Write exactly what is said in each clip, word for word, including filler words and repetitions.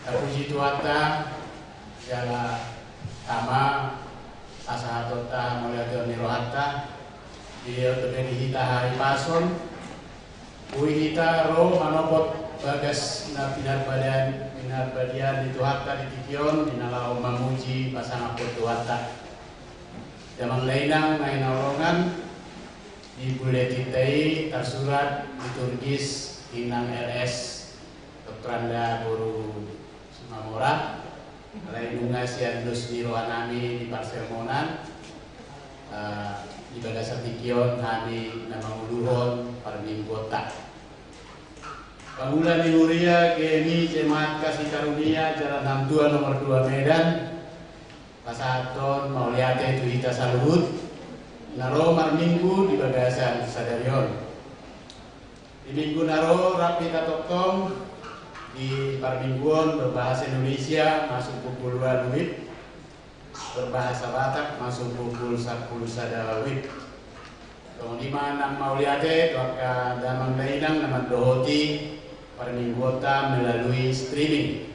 Tapuji Tuhanta, jala tama pasahatonta mauliate on di rohanta, di on dope di hita hahipason, boi hita ro manopot bagas na pinarbadian, pinarbadian ni Tuhanta di tingki on, di na laho mamuji pasangaphon Tuhanta. Damang dainang na hinaholongan, di bulletinta i tarsurat liturgis inang R S, doktoranda boru Simamora, alai nunga sian dos ni rohanami di parsermonan, eh, di bagasan tingki on hami na manguluhon parmingguonta. Pangula ni huria G M I Jemaat Kasih Karunia Jalan Hang Tuah nomor dua Medan, pasahathon mauliate tu hita saluhut na ro marminggu di bagasan sadari on. Di minggu na ro rap hita tongtong di parmingguon berbahasa Indonesia masuk pukul dua WIB, berbahasa Batak masuk pukul sapulu sada WIB. Songon i ma nang mauliate tu angka damang dainang na mandohoti parmingguonta melalui streaming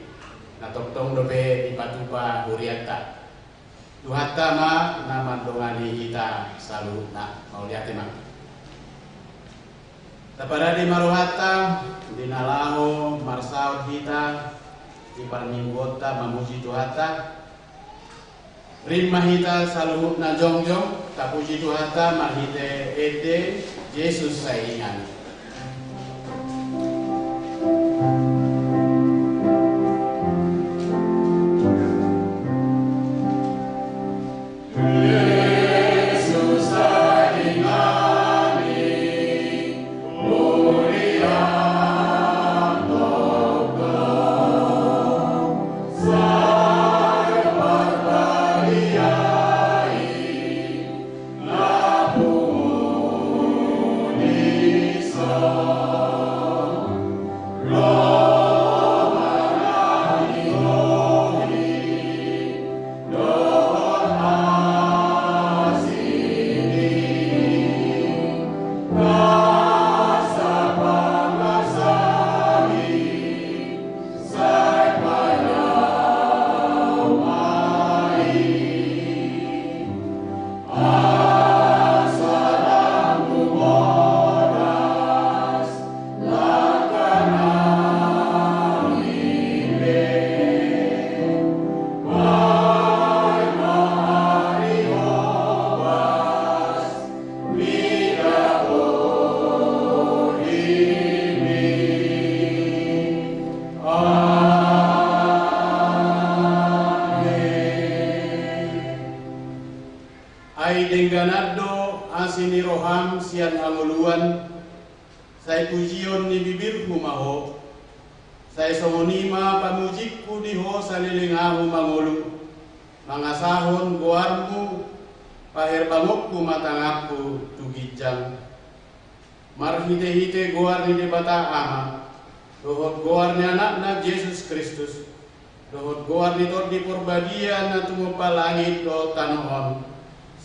na tongtong dope dipatupa hurianta. Tuhanta ma na mandongani hita saluhutna. Mauliate ma. Taparade ma rohanta di na laho marsaor hita di parmingguonta mamuji Tuhanta. Rap ma hita saluhutna jongjong tapuji Tuhanta marhite ende Jesus sai ingan i. Ai dengganan do asi ni roham sian hangoluan, sai pujion ni bibirhu ma Ho. Sai songon i ma pamujingku di Ho saleleng ahu mangolu, mangasahon goarmu, paherbangonku ma tanganku tu ginjang. Marhitehite goar ni Debata Ama, dohot goar ni Anakna Jesus Kristus, dohot goar ni Tondi Porbadia na tumompa langit dohot tano on,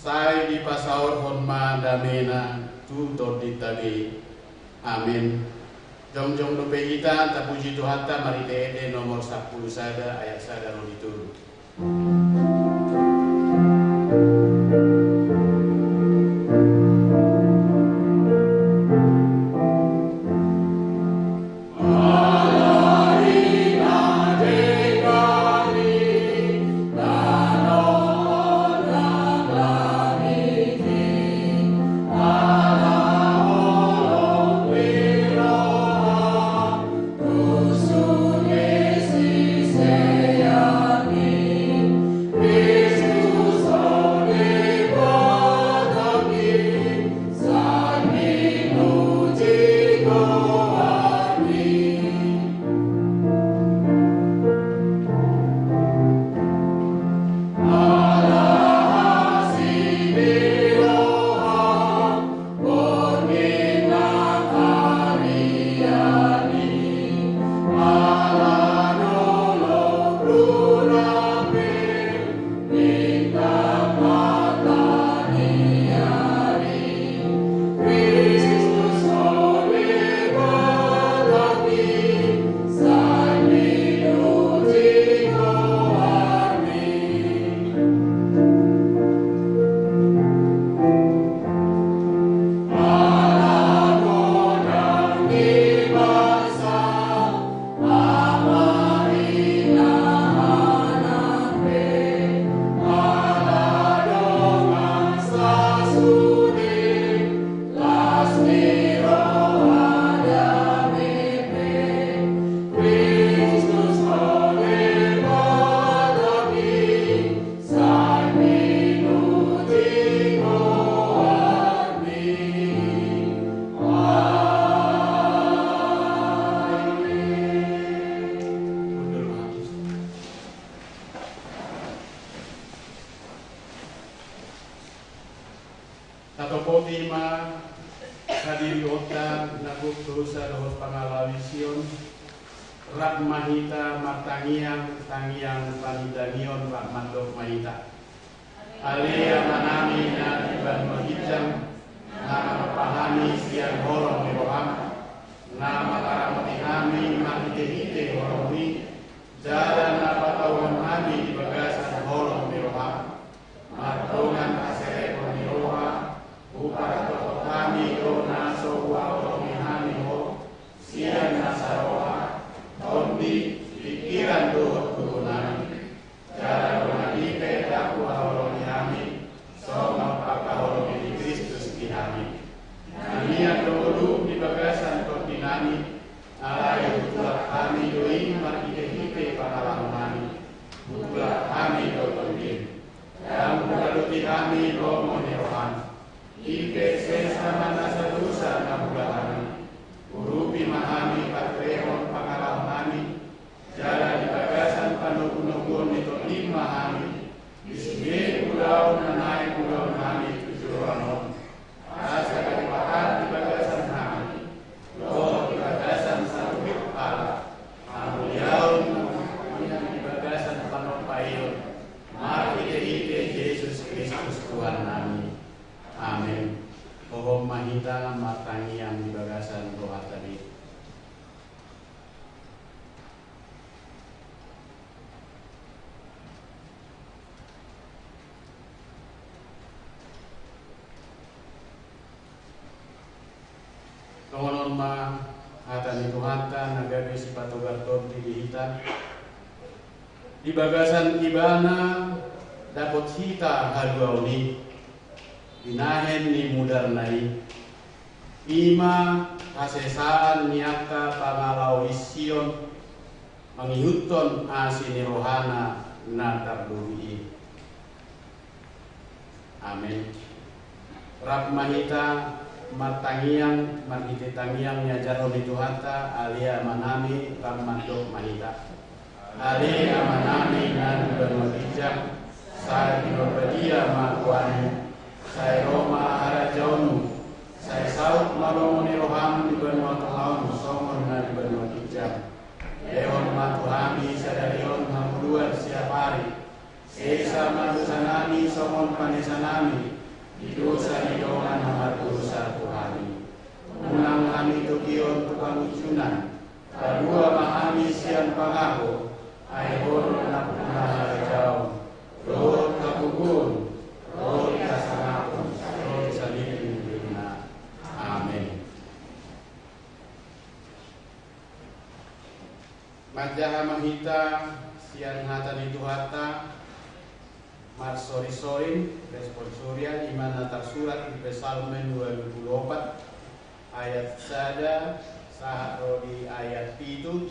sai dipasaorhon ma damena tu tondinta be. Amen. Jongjong dope hita tapuji Tuhanta marhite ende nomor sapulu sada ayat sada ro di tolu. Ima hadirionta na gok dosa dohot pangalaosion, rap ma hita martangiang tangiang panindangion, rap mandok ma hita. Ale Amanami na di banua ginjang, na manopa hami sian holong ni roham, na mangaramoti hami marhitehite holongmi, jala na patauhon hami di bagasan holong ni roham. Mardongan haserepon ni roha, hupartoto hami do na so huhaholongi hami ho, sian nasa roha, tondi, pingkiran dohot gogonami. Jala dongan i pe ndang huhaholongi hami, songon pangkaholongi ni Kristus di hami. Na mian do ngolum di bagasan tondinami, alai hutulak hami do i marhitehite pangalahonami. Hutulak hami do tondim. Ndang hudaluti hami lomo ni roham. I pe sesa ma nasa dosa na huula hami. Urupi ma hami paturehon pangalahonami. Jala di bagasan panogunoguon ni tondim ma hami, di sude ulaon na naeng ulaonami tu joloan on. Asa gabe patar di bagasan hami dohot di bagasan saluhut halak, hamuliaon na di bagasan panompaion, marhitehite Jesus Kristus Tuhannami. Amen. Hohom ma hita martangiang di bagasan rohanta be. Songon on ma hata ni Tuhanta na gabe sipatogar tondi di hita. Di bagasan Ibana dapot hita haluaon i. Binahen ni mudarna i, i ma hasesaan ni angka pangalaosion mangihuthon asi ni rohana na tarlumobi i. Amen. Rap ma hita martangiang marhite tangiang niajarhon ni Tuhanta, Ale Amanami, rap mandok ma hita. Ale Amanami na di banua ginjang, sai pinarbadia ma goarMu, sai ro ma harajaonMu, sai saut ma lomo ni rohaM di banua tonga on songon na di banua ginjang. Lehon ma tu hami sadari on hangoluan siapari, sesa ma dosanami songon panesanami di dosa ni dongan na mardosa tu hami. Unang hami togihon tu pangunjunan, palua ma hami sian pangago, ai Ho do nampuna harajaon, dohot hagogoon, dohot hasangapon, dohot saleleng ni lelengna. Amen. Manjaha ma hita sian hata ni Tuhanta. Marsorinsorin, responsorial, i ma na tarsurat di Psalmen dua puluh opat, ayat sada sahat ro di ayat pitu.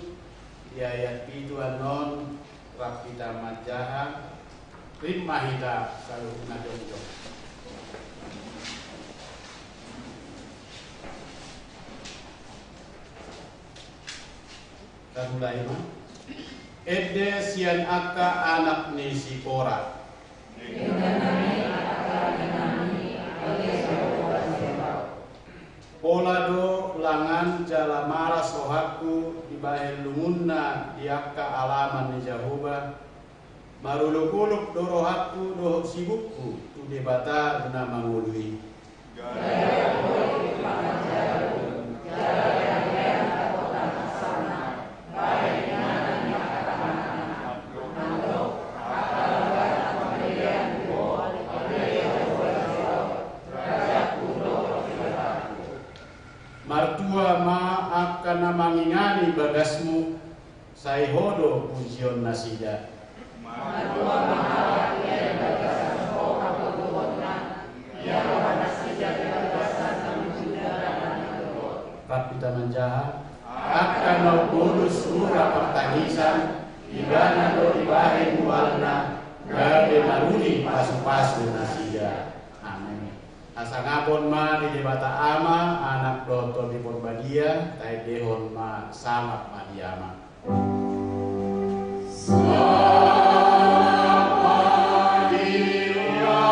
Di ayat pitu annon rap hita manjaha, rap ma hita saluhutna jongjong. Tarmulai ma. Ende sian angka anak ni si Kora. Pola do langan jala maras rohangku dibahen lungunna di angka alaman ni Jahowa. Marolopolop do rohangku dohot sibukku tu Debata na mangolu i. Martua ma angka na mangingani bagasmu, sai Ho do pujion nasida. Martua ma halak ia di bagasan Ho hagogoonna, ia roha nasida di bagasan na mangula na togot. Rap hita manjaha. Angka na umbolus rura partangisan, Ibana do dibahen mualna, gabe maruli pasupasu nasida. Amen. Hasangapon ma di Debata Ama, Anak dohot Tondi Porbadia, taendehon ma sangap ma di Ama. Sangap ma di Ama,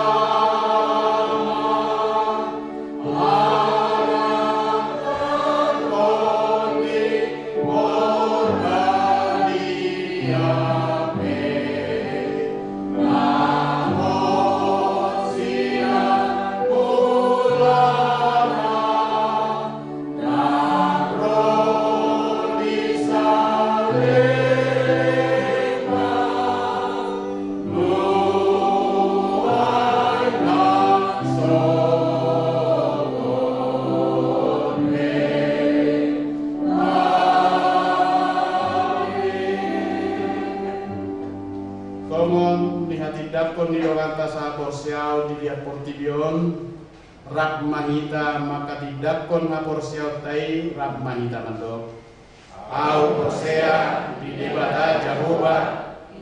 Songon nihatindangkon ni donganta sahaporseaon di liat portibi on, rap ma hita manghatindangkon haporseaonta i, rap ma hita mandok: Ahu porsea di Debata Jahowa,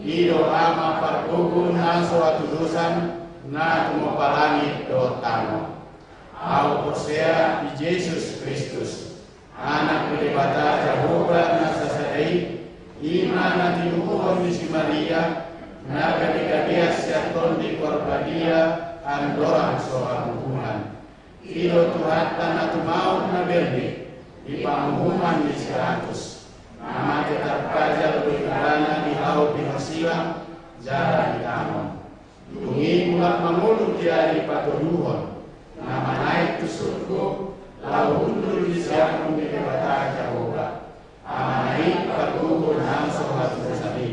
i do Ama pargogo na so hatudosan, na tumompa langit dohot tano. Ahu porsea di Jesus Kristus, Anak ni Debata Jahowa na sasada i, i ma na tinubuhon ni si Maria, na gabegabean sian Tondi Parbadia, andorang so hamuhunan. I do Tuhanta na tumaon na berde di panguhuman ni si Pilatus, na mate tarpajal do ibana di hau di hasilang, jala ditamon. Dung i mulak mangolu di ari patoluhon, na manaek tu surgo, laho hundul di siamun ni Debata Jahowa, Amana i pargogo na so hatudosan i.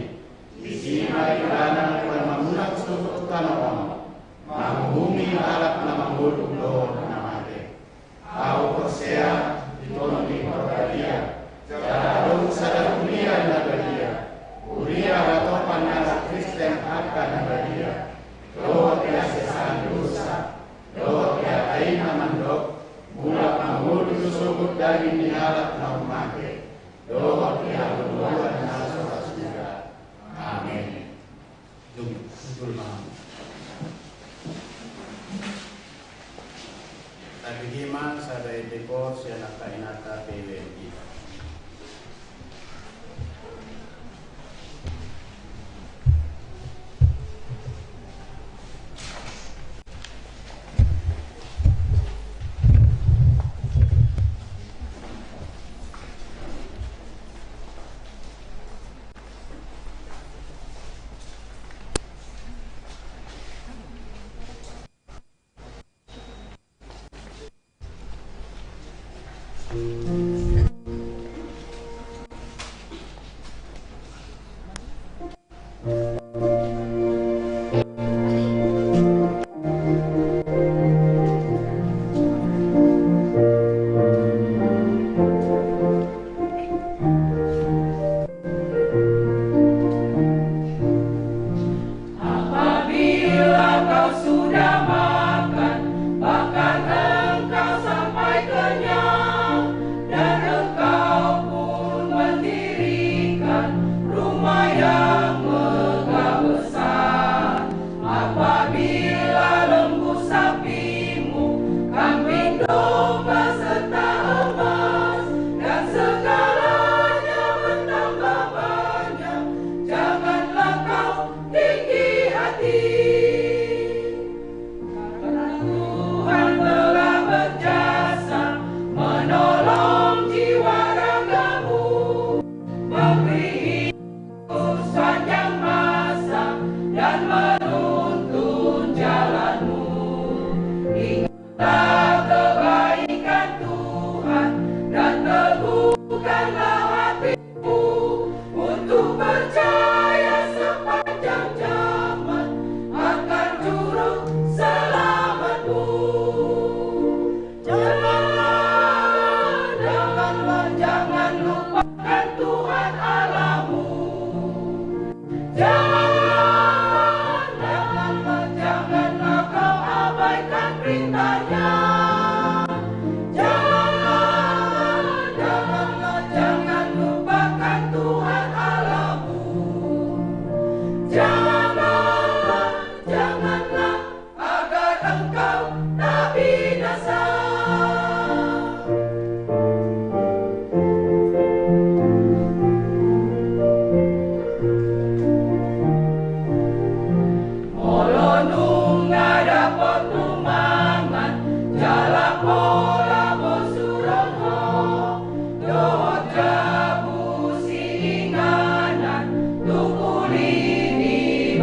Disi ma ibana mulak mamulak sogot tu tano on, manguhumi halak na mangolu dohot na mate. Ahu porsea di Tondi Parbadia, jala adong sada huria na badia, huria hatopan ni halak Kristen angka na badia, dohot di hasesaan dosa, dohot di hata i na mandok, mulak mangolu do sogot daging ni halak naung mate, dohot di hangoluan na so hasuda. Amen. Dung, hundul ma hamu. Tabege ma sada ende koor sian angka inanta P W M kita.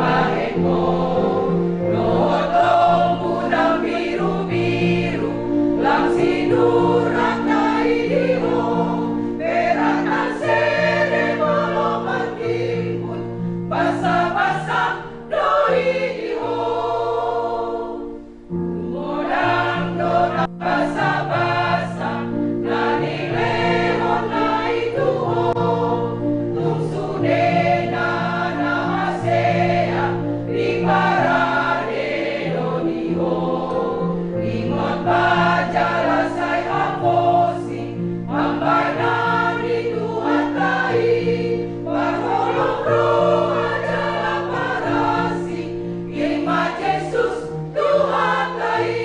Bahen ho dohot lombu na birubiru, lam sinur atai di ho, perak na sere molo marhimpun, basabasa do i di ho. Godang do na basabasa na nilehonna i tu ho, tung sudena na hasea diparade do di ho. Ingot ma jala sai haposi pambahenan ni Tuhanta i, parholong roha jala parasi, i ma Jesus Tuhanta i.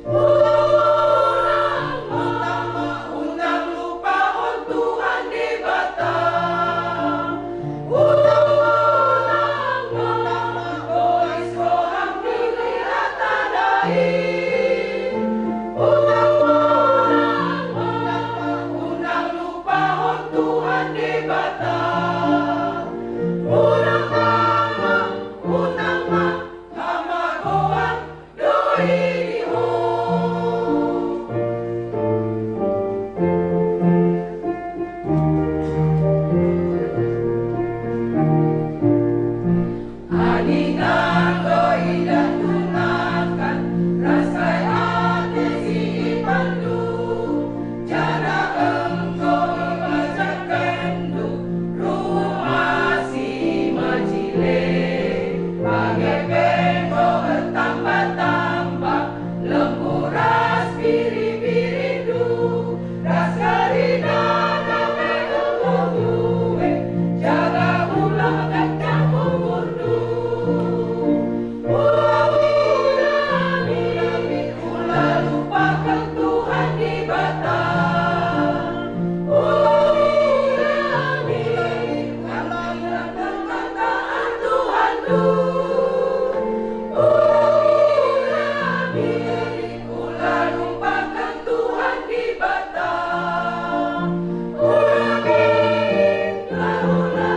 Unang, unang, unang lupahon Tuhan Debata. Unang, unang, unang, bolis roham di hata na i. Unang, unang, unang, unang lupahon Tuhan Debata. Unang ma, unang ma, hamagoan do i di ho. Aninang do idattunangkan, ras ai ate si ipandu. Jala enggo ibajakan do rumah si majile, bage pe enggo ertamba-tamba lembu ras biri-birindu, ras gari na dame enggo due, jala ulang ganjang umurdu. Ula, ula, ula, ula lupakan Tuhan Debata. Ula, ula, ula, ula, ula, ula, Tuhandu. Ula, ula, ula, ula lupakan Tuhan Debata. Ula, ula, ula, ula,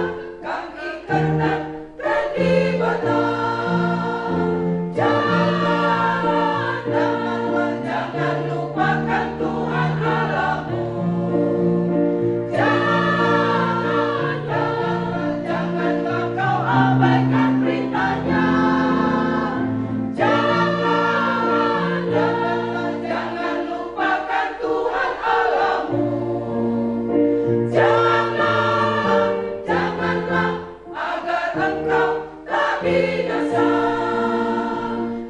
kami kena Debata. Jangan, jangan, jangan lupakan Tuhan Allahmu. Jangan, jangan, jangan kau abaikan perintahnya. Jangan, jangan, jangan lupakan Tuhan Allahmu. Jangan, janganlah agar engkau tak binasa.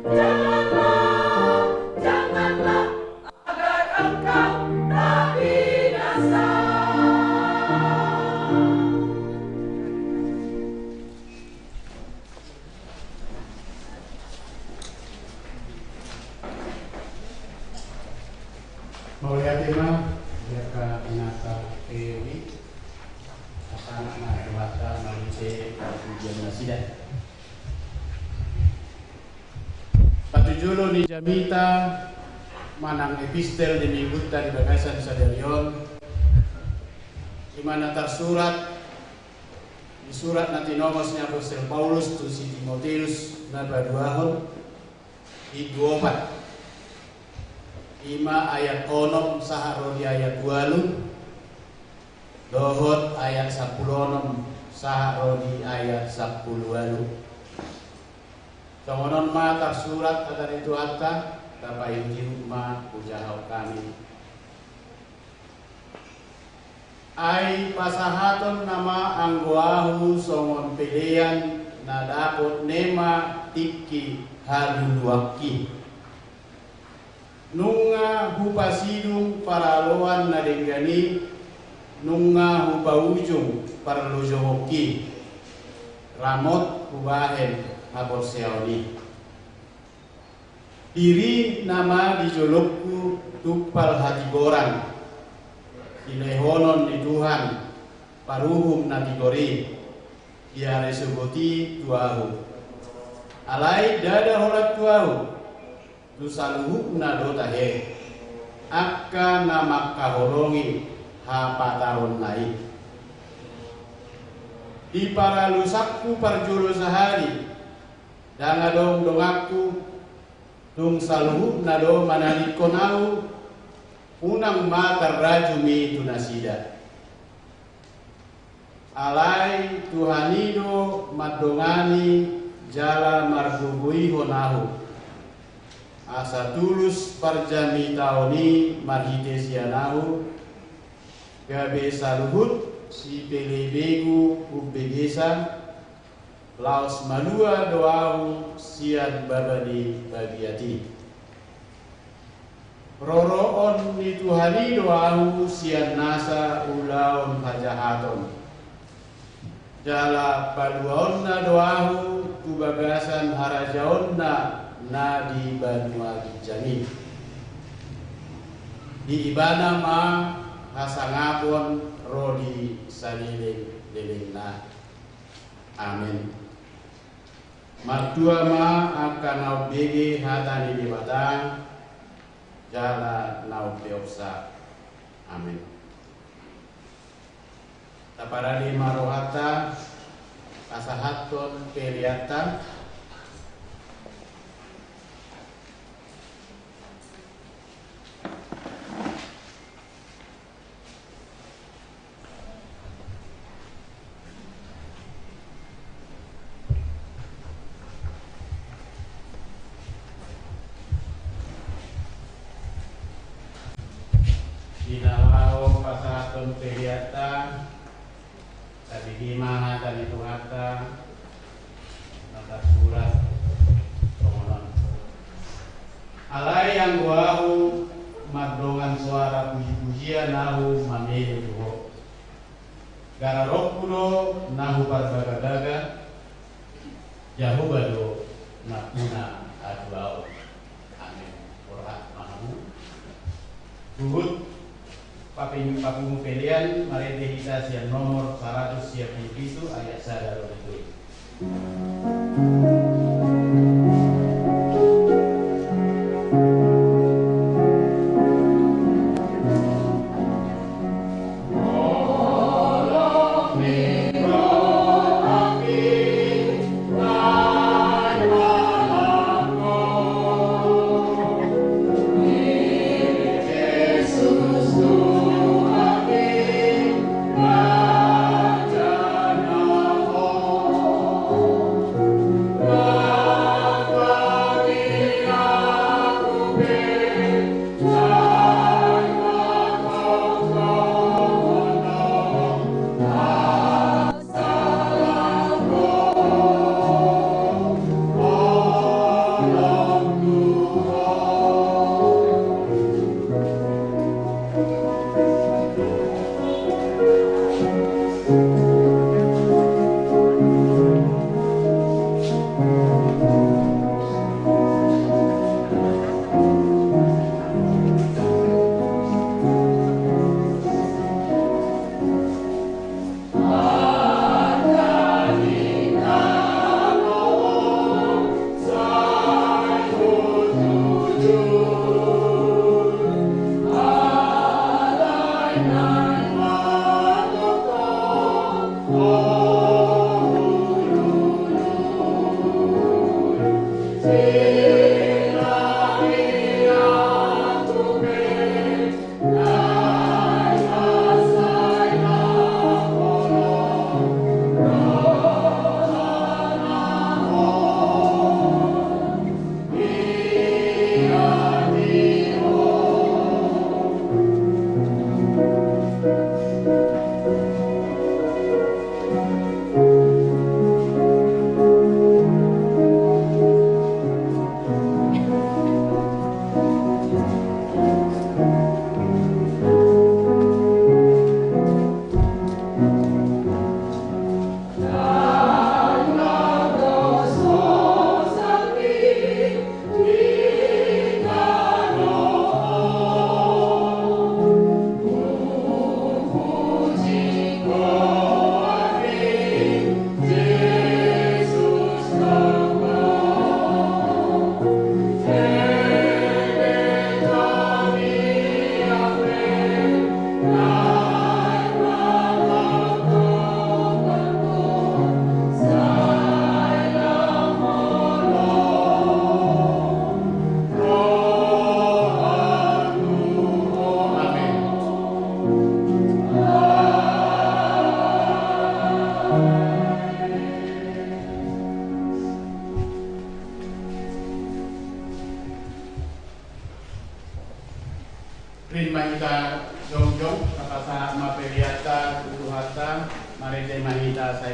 Janganlah, janganlah, agar engkau tak binasa. Mauliate ma di angka inanta P U I. Pasahat ma tu Tuhanta mauliate pujian nasida. Patujolo ni jamita manang epistel di Minggunta di bagasan sadari on, i ma na tarsurat di surat na tinomos ni apostel Paulus tu si Timoteus na paduahon, bindu opat, i ma ayat onom sahat ro di ayat ualu, dohot ayat sampulu onom sahat ro di ayat sampulu ualu. Songon on ma tarsurat hata ni Tuhanta, tapaihutihut ma hujahaon hami. Ai pasahaton nama anggo ahu songon pelean na dapot nema tingki haluluanki. Nunga hupasidung paraloan na denggan i, nunga hupaujung parlojongonki, ramot hubahen haporseaon i. Diri nama di jolongku tumpal hatigoran, dilehonon ni Tuhan paruhum na tigor i, diareso boti tu ahu. Alai ndada holan tu ahu, tu saluhutna do tahe, angka na mangkaholongi hapataronna i. Di paralusanku parjolo sahali, ndang adong donganku, tung saluhutna do manangikkon ahu, unang ma tarrajumi tu nasida. Alai Tuhan i do mandongani jala margogoihon ahu, asa tulus parjamitaon i marhite sian ahu, gabe saluhut sipelebegu umbegesa, laos malua do ahu sian baba ni babiat i. Roroon ni Tuhan i do ahu sian nasa ulaon hajahaton. Jala paluaonna do ahu tu bagasan harajaonna na di banua ginjang i. Di Ibana ma hasangapon ro di saleleng-lelengna. Amen. Martua ma angka na umbege hata ni Debata, jala na umpeopsa. Amen. Taparade ma rohanta, pasahathon peleanta. Di na laho pasahathon peleanta, tabege ma hata ni Tuhanta, na tarsurat songon on. Alai anggo ahu, mardongan soara puji-pujian ahu mamele tu Ho. Gararongku do na huparbaga-baga, Jahowa do nampuna hatuaon. Amen. Borhat ma hamu. Huhut pape-, papungu pelean, marende hita sian nomor saratus sia pulu pitu ayat sada ro di tolu.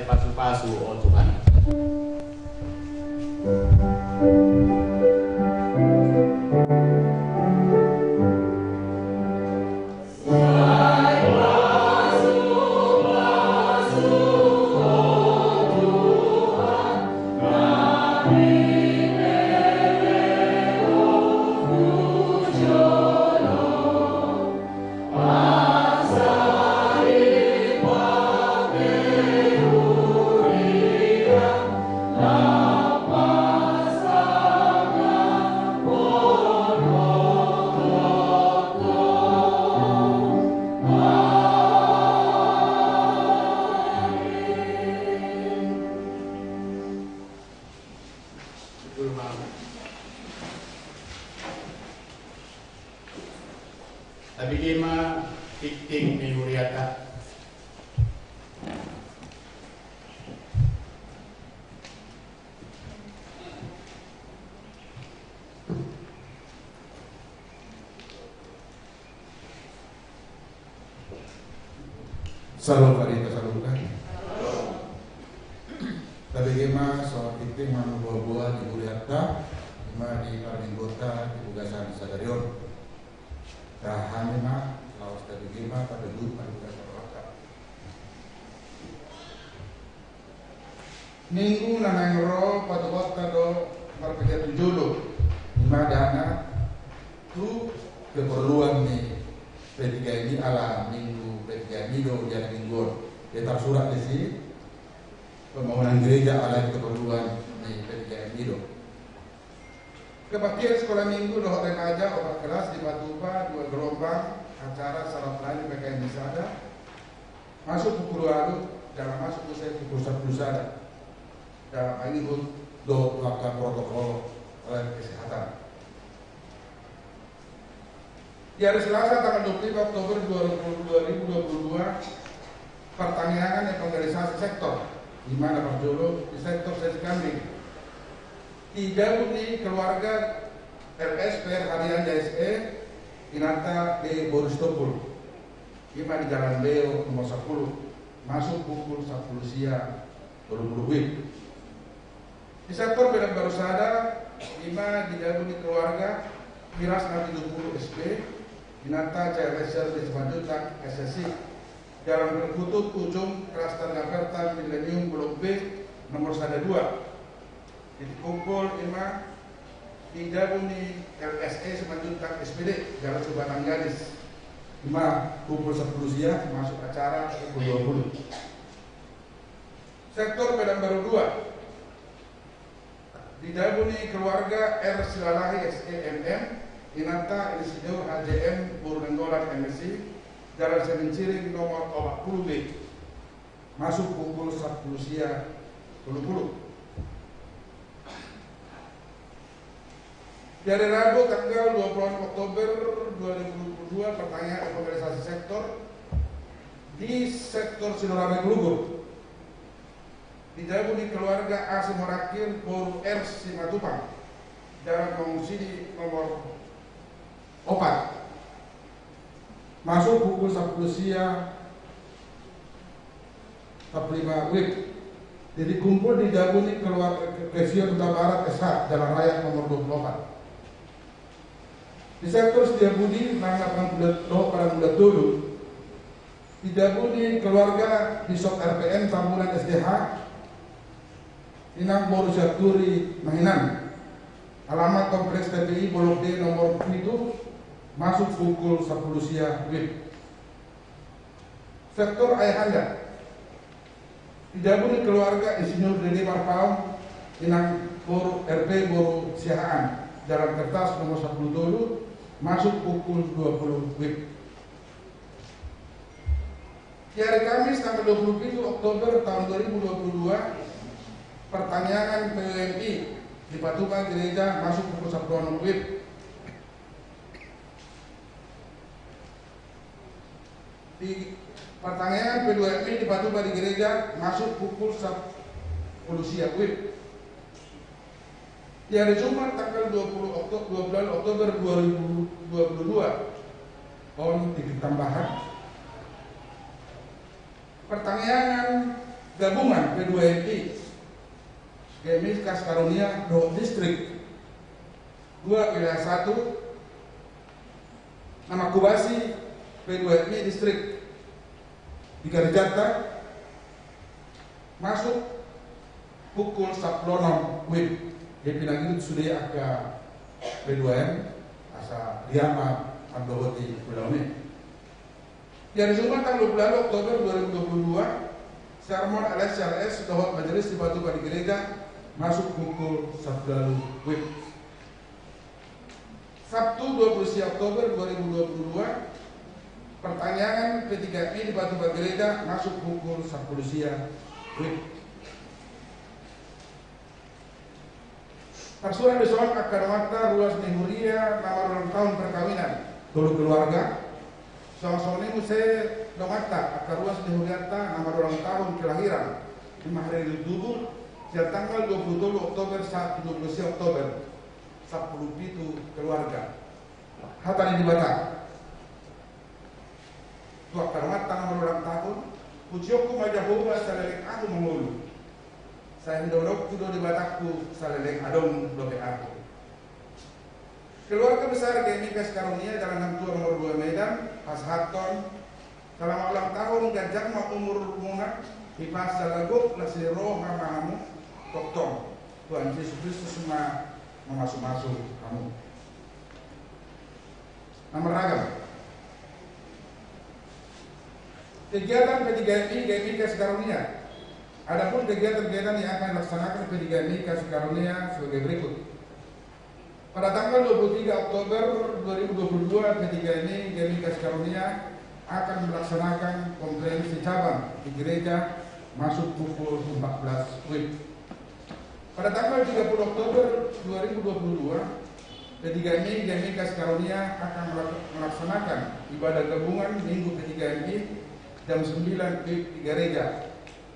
Pasu-pasu, o Tuhan. Tabege ma tingting ni huriata. Syalom, Pak Rita, syalom, kan? Tabege ma so tingting manang boa-boa ni huriata, ima di parmingguonta di bagasan sadari on. Tahan ma, laos tabege ma, tabelut ma di bagasan rohanta. Minggu na naeng ro patupaonta do marpinda tu jolo, ima dana tu keperluan ni P tiga M I, ala minggu P tiga M I do di ari Minggu on. Dia tarsurat disi, pembangunan gereja ala keperluan ni P tiga M I do. Kebaktian sekolah minggu dohot remaja opat kelas dipatupa dua gelombang acara syarat lain P K M I sada, masuk pukul ualu, jala masuk muse pukul sampulu sada. Jala mangihut dohot langkah protokol kesehatan. Di hari Selasa tanggal dua puluh lima Oktober dua ribu dua puluh dua, partangiangan evangelisasi sektor, di mana parjolo di sektor Sesi Kambing. Di jabu ni keluarga R S P R Harianja S E, inanta D Boris Topul. Ima di Jalan Beo nomor sampulu, masuk pukul sampulu sia tolu pulu WIB. Di sektor Medan Baru sada, ima di jabu ni keluarga Miras na pitu pulu S P, inanta C R S R di Simanjuntak S S I, Jalan Perkutut ujung klaster Gaperta Milenium Blok B nomor sada dua. Titik kumpul ima di jabu ni L S E Simanjuntak S P D, Jalan Subatang Gadis. Ima pukul sampulu sia, masuk acara pukul dua pulu. Sektor Medan Baru dua. Di jabu ni keluarga R Silalahi S E M M, inanta Insinyur H J M Boru Nainggolan M Si, Jalan Semen Siring nomor opat pulu B. Masuk pukul sampulu sia tolu pulu. Di hari Rabu tanggal dua puluh Oktober dua ribu dua puluh dua, partangiangan evangelisasi sektor di sektor Sinorame Klugur. Di jabu ni keluarga A Simorangkir Boru R Simatupang, Jalan Mangunsidi nomor opat. Masuk pukul sampulu sia sampulu lima WIB. Titik kumpul di jabu ni keluarga Eklesio Huta Barat S H, Jalan Raya nomor dua pulu opat. Di sektor Setiabudi, Nang Padang Bulan, dohot Padang Bulan Tolu. Di jabu ni keluarga Bishop R P M Tambunan S D H, Inang Boru Sianturi Manginan. Alamat Kompleks T P I Blok D nomor pitu, masuk pukul sampulu sia WIB. Sektor Ayahanda. Di jabu ni keluarga Insinyur Dede Marpaung, Inang Boru R P Boru Siahaan, Jalan Kertas nomor sampulu tolu, masuk pukul dua pulu WIB. Di hari Kamis tanggal dua pulu pitu Oktober tahun dua ribu dua puluh dua, partangiangan P W M I di Patuba Gereja masuk pukul sampulu onom WIB. Di partangiangan P dua M I di Patuba di gereja masuk pukul sampulu sia WIB. Di hari Jumat tanggal dua puluh Okto-, dua puluh Oktober dua ribu dua puluh dua, on titik tambahan. Partangiangan Gabungan P dua M I, GMI Kas Karunia dohot distrik. Dua, wilayah satu, na mangkobasi P dua M I distrik di garejanta masuk pukul sampulu onom WIB. Jadi pinangido sude angka P dua M asa riama mandohoti ulaon i. Di hari Jumat tanggal dua puluh delapan Oktober dua ribu dua puluh dua, sermon L S C R S dohot majelis dipatupa di gereja masuk pukul sampulu WIB. Sabtu dua puluh sia Oktober dua ribu dua puluh dua, pertangiangan P tiga M I dipatupa gereja masuk pukul sampulu sia WIB. Tarsurat dison angka donganta ruas ni huria na marulang tahun perkawinan, tolu keluarga. Songon i muse donganta angka ruas ni hurianta na marulang tahun kelahiran, lima hari tubuh, sian tanggal dua puluh tolu Oktober sahat dua puluh sia Oktober, sampulu pitu keluarga. Hata ni Debata tu angka donganta na marulang tahun: Pujion ma Jahowa saleleng ahu mangolu, sai hudok-dok do Debatangku saleleng adong dope ahu. Keluarga besar GMI Kas Karunia, Jalan Hang Tuah nomor dua Medan, pasahathon: Salama ulang tahun, ganjang ma umurmuna, hipas jala gok las ni roha ma hamu, tongtong Tuhan Jesus Kristus ma mamasu-masu hamu. Na marragam. Kegiatan P tiga M I GMI Kas Karunia. Adapun kegiatan-kegiatan yang akan dilaksanakan P tiga M I Kas Karunia sebagai berikut. Pada tanggal dua puluh tiga Oktober dua ribu dua puluh dua, P tiga M I GMI Kas Karunia akan melaksanakan konferensi cabang di gereja masuk pukul empat belas WIB. Pada tanggal tiga puluh Oktober dua ribu dua puluh dua, P tiga M I GMI Kas Karunia akan melak-, melaksanakan ibadah gabungan Minggu P tiga M I jam sembilan WIB di gereja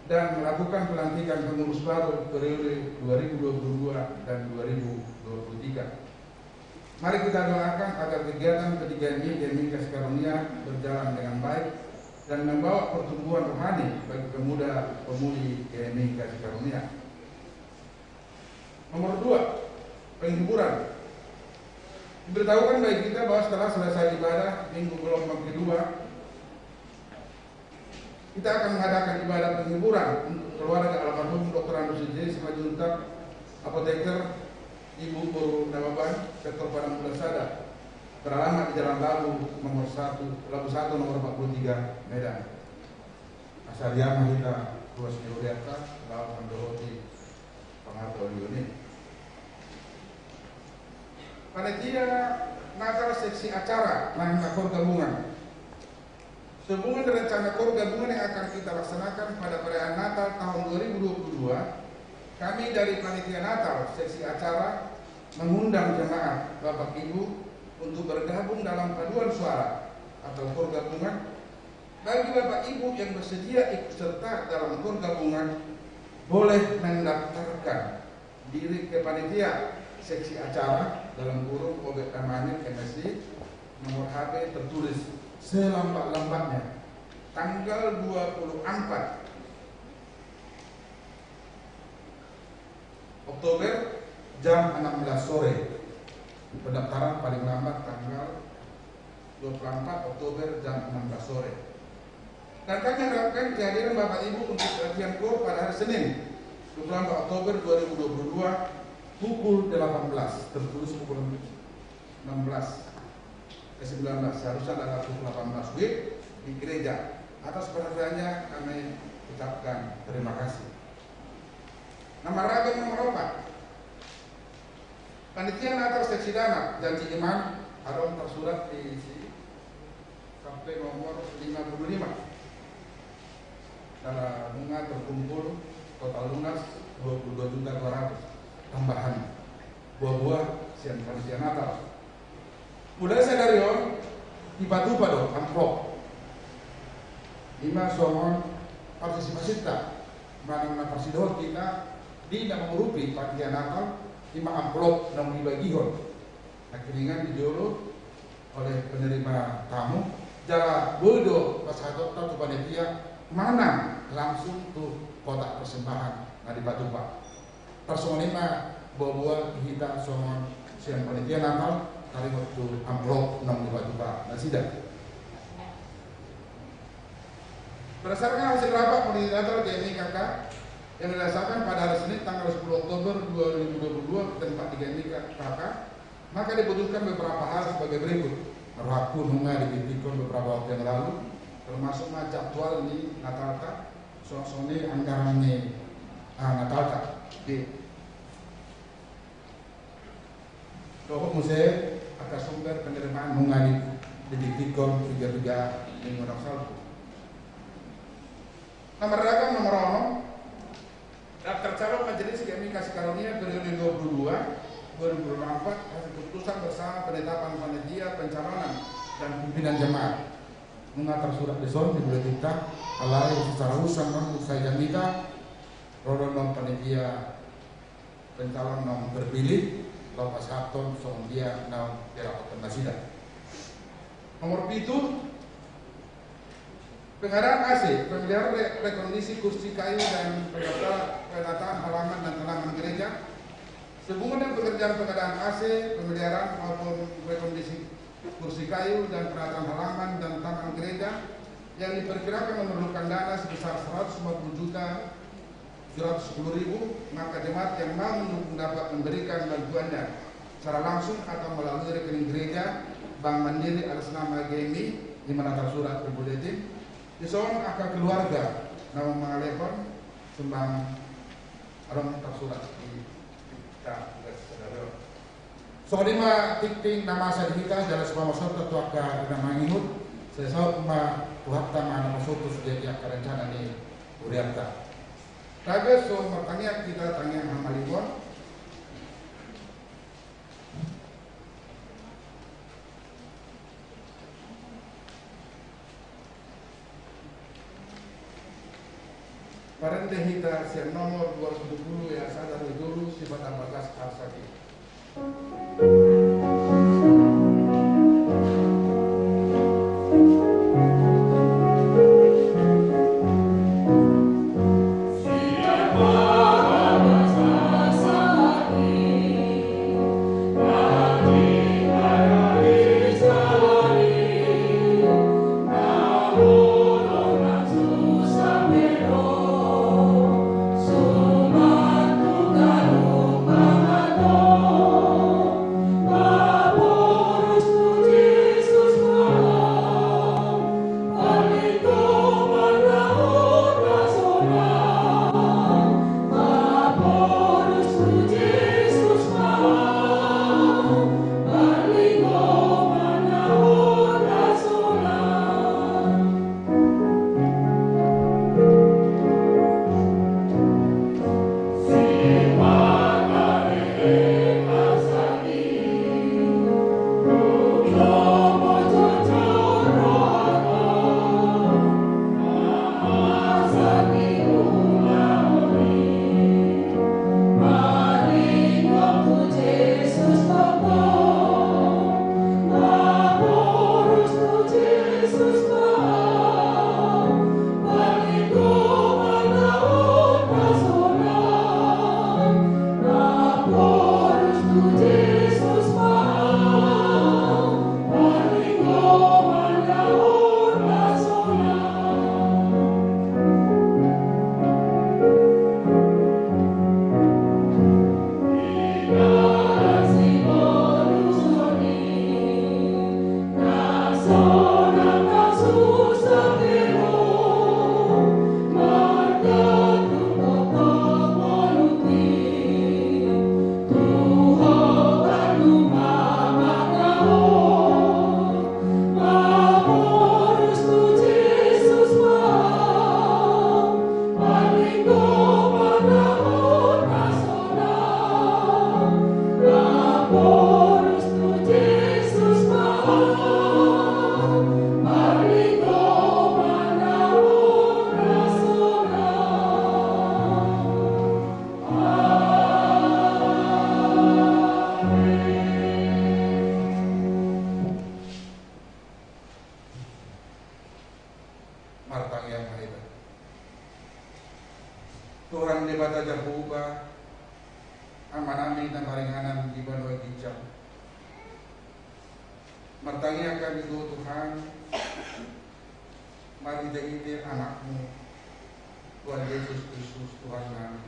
dan melakukan pelantikan pengurus baru periode dua ribu dua puluh dua dan dua ribu dua puluh tiga. Mari kita doakan agar kegiatan P tiga M I GMI Kas Karunia berjalan dengan baik dan membawa pertumbuhan rohani bagi pemuda-pemudi GMI Kas Karunia. Nomor dua, penghiburan. Diberitahukan bagi kita bahwa setelah selesai ibadah Minggu Gelombang kedua, kita akan mengadakan ibadah penghiburan untuk keluarga almarhum Doktor Andrews J Simanjuntak, apoteker, Ibu Boru Nababan, sektor Padang Bulan Sada, beralamat di Jalan Labu nomor satu, Labu satu nomor empat puluh tiga, Medan. Asa riama hita ruas ni hurianta laho mandohoti pangarahon i. Panitia Natal seksi acara nang na pargabungan. Sehubungan dengan rencana koor gabungan yang akan kita laksanakan pada perayaan Natal tahun dua ribu dua puluh dua, kami dari Panitia Natal Seksi Acara mengundang jemaat, Bapak Ibu, untuk bergabung dalam paduan suara atau koor gabungan. Bagi Bapak Ibu yang bersedia ikut serta dalam koor gabungan, boleh mendaftarkan diri ke Panitia Seksi Acara, dalam kurung Obed Tamane, M S I, nomor H P tertulis selambat-lambatnya tanggal dua puluh empat Oktober jam enam belas sore. Pendaftaran paling lambat tanggal dua puluh empat Oktober jam enam belas sore. Dan kami harapkan kehadiran Bapak Ibu untuk latihan koor pada hari Senin, dua puluh empat Oktober dua ribu dua puluh dua, pukul delapan belas, tertulis pukul enam belas, eh, sembilan belas, seharusnya adalah pukul delapan belas WIB di gereja. Atas perhatiannya kami ucapkan terima kasih. Nomor ragam nomor empat. Panitia Natal Seksi Dana, janji iman, adong tersurat di si, sampai nomor lima puluh lima. Dana bunga terkumpul total lunas dua puluh dua juta dua ratus. Tambahan buah-buah sian Panitia Natal. Mulai sadari on, dipatupa do amplop. Ima songon partisipasinta, manang na parsidohot hita di na mangurupi Panitia Natal, ima amplop na dibagihon. Nangkiningan di jolo oleh penerima tamu, jala boi do pasahatonta tu panitia manang langsung tu kotak persembahan na dipatupa. Tarsongon i ma boaboa hita songon sian panitia Natal taringot tu amplop naung dipatupa nasida. Berdasarkan hasil rapat panitia Natal G M I K K yang dilaksanakan pada hari Senin tanggal sepuluh Oktober dua ribu dua puluh dua, tempat di G M I K K, maka diputuskan beberapa hal sebagai berikut. Marhakun nunga dipitikkon beberapa waktu yang lalu, termasuk ma jadwal ni Natalta, songon i anggaran ni, ah, Natalta. Di dohot muse angka sumber penerimaan nunga di, dipitikkon piga-piga minggu na salpu. Nomor ragam, nomor onom, daftar calon Majelis G M I Kasih Karunia periode dua puluh dua, dua ribu dua puluh empat, hasil keputusan bersama penetapan panitia pencalonan dan pimpinan jemaat. Nunga tarsurat dison di buletinta, alai secara urusan non sai jamita, ro do non panitia pencalon naung terpilih, laho pasahathon songon dia naung dirapothon nasida. Nomor pitu, pengadaan A C, pemeliharaan re-, rekondisi kursi kayu dan penata-, penataan halaman dan tanaman gereja. Sehubungan dengan pekerjaan pengadaan A C, pemeliharaan maupun rekondisi kursi kayu dan penataan halaman dan taman gereja yang diperkirakan memerlukan dana sebesar seratus lima puluh juta tujuh ratus sepuluh ribu, maka jemaat yang mau mendukung dapat memberikan bantuannya secara langsung atau melalui rekening gereja Bank Mandiri atas nama G M I, di mana tersurat di buletin. Dison angka keluarga naung mangalehon sumbang adong tarsurat di, di, di, Songon i ma tingting na masa di hita, jala supasahat ma tu angka na mangihut, sai saut ma Tuhanta ma na pasohot tu sude angka rencana ni hurianta. Tabe so martangiang hita tangiang hamalimon. Parende hita sian nomor dua ratus tujuh puluh ya sada dua puluh sifat ambatas arsaki. Debata Jahowa, Amanami na maringanan di banua ginjang. Martangiang hami do Tuhan, marhite-hite Anakmu, Tuhan Jesus Kristus, Tuhannami.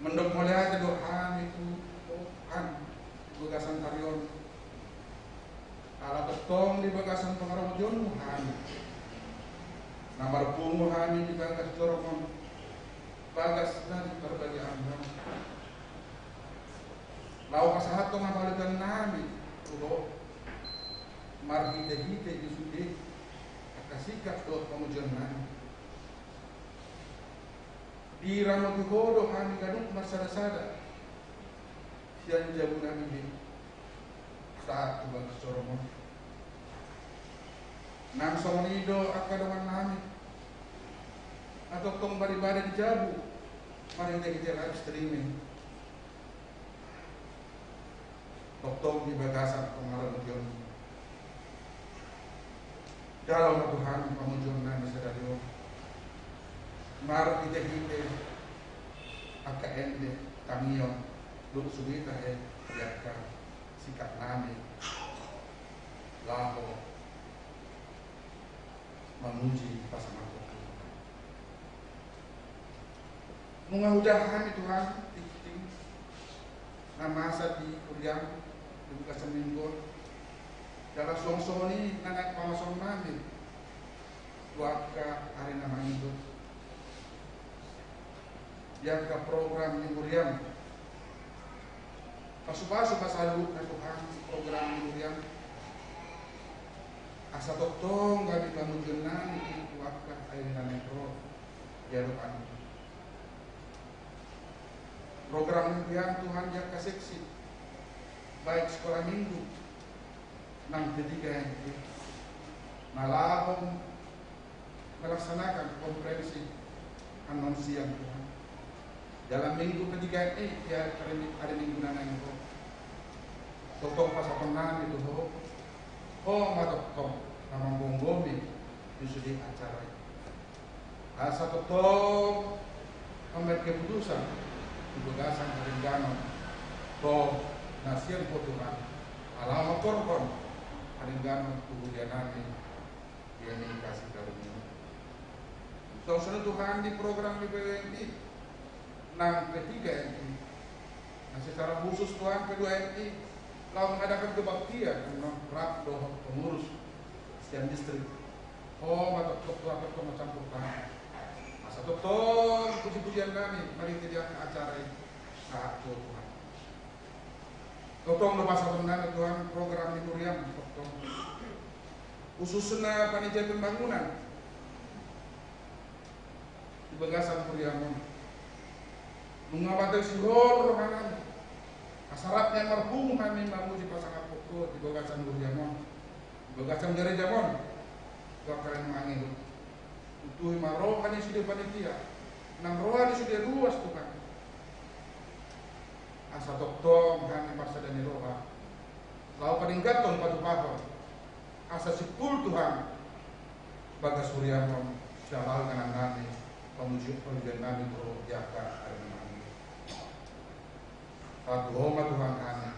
Mandok mauliate do hami tu Ho, Tuhan, di bagasan ari on. Ala tongtong di bagasan pangaramoti-onMu hami. Na marpungu hami di bagas jorong on, bagas na di parbadiaan on. Laho pasahathon haholongnami tu Ho, marhite-hite di sude angka singkat dohot pamujionnami. Diramoti Ho do hami ganup marsada-sada sian jabunami be sahat tu bagas jorong on. Nang songon i do angka dongannami na tongtong maribada di jabu marhite-hite live streaming. Tongtong di bagasan pangaramoti on. Jalo ma Tuhan pamujionnami sadari on. Marhite-hite angka ende, tangiang, dohot sugita he, di angka singkatnami laho mamuji pasangaphon Tuhan. Nunga hujaha hami Tuhan tingting na masa di huriaM di bagasan minggu on. Jala songon i na naeng pamasonami tu angka ari na mangihut. Di angka program ni huriaM. Pasu-pasu ma saluhutna Tuhan program ni huriaM. Asa tongtong gabe pamujionnami tu angka ari na naeng ro di adopanMu. Program ni huriaM Tuhan di angka seksi, baik sekolah minggu, nang P tiga M I, na laho melaksanakan konferensi annon siang Tuhan. Dalam minggu P tiga M I, di hari, hari Minggu na naeng ro. Tongtong pasahatonnami tu Ho, Ho ma tongtong na manggomgomi di sude acara i. Asa tongtong mambahen keputusan di bagasan haridanghonon na sian Ho Tuhan, ala mangkorhon haridanghonon tu hurianami di N I Kasih Karunia. Songon i Tuhan di program di P W M I nang P tiga M I. Nah, secara khusus Tuhan P dua M I laho mengadakan kebaktian annon rap dohot pengurus sian distrik. Ho ma tongtong Tuhan, tongtong ma campur tangan. Asa tongtong puji-pujiannami marhite di angka acara i sahat tu Ho Tuhan. Tongtong do pasahatonnami Tuhan program ni huriaM tongtong. Khususna panitia pembangunan di bagasan huriaM on. Nunga mate sihol rohanami. Asa rap nian marpungu hami mamuji pasangaphon Ho di bagasan huriaM on, di bagasan garejaM on. Tuhan, karen mangihut. Tutuhi ma roha ni sude panitia. Nang roha ni sude ruas Tuhan. Asa tongtong hami marsada ni roha laho padengganhon, patupahon. Asa simpul Tuhan bagas huriaM on, sian laho inganannami, pamuji-, pamujionnami tu Ho di angka ari na mangihut. Sahat tu Ho ma Tuhan hami,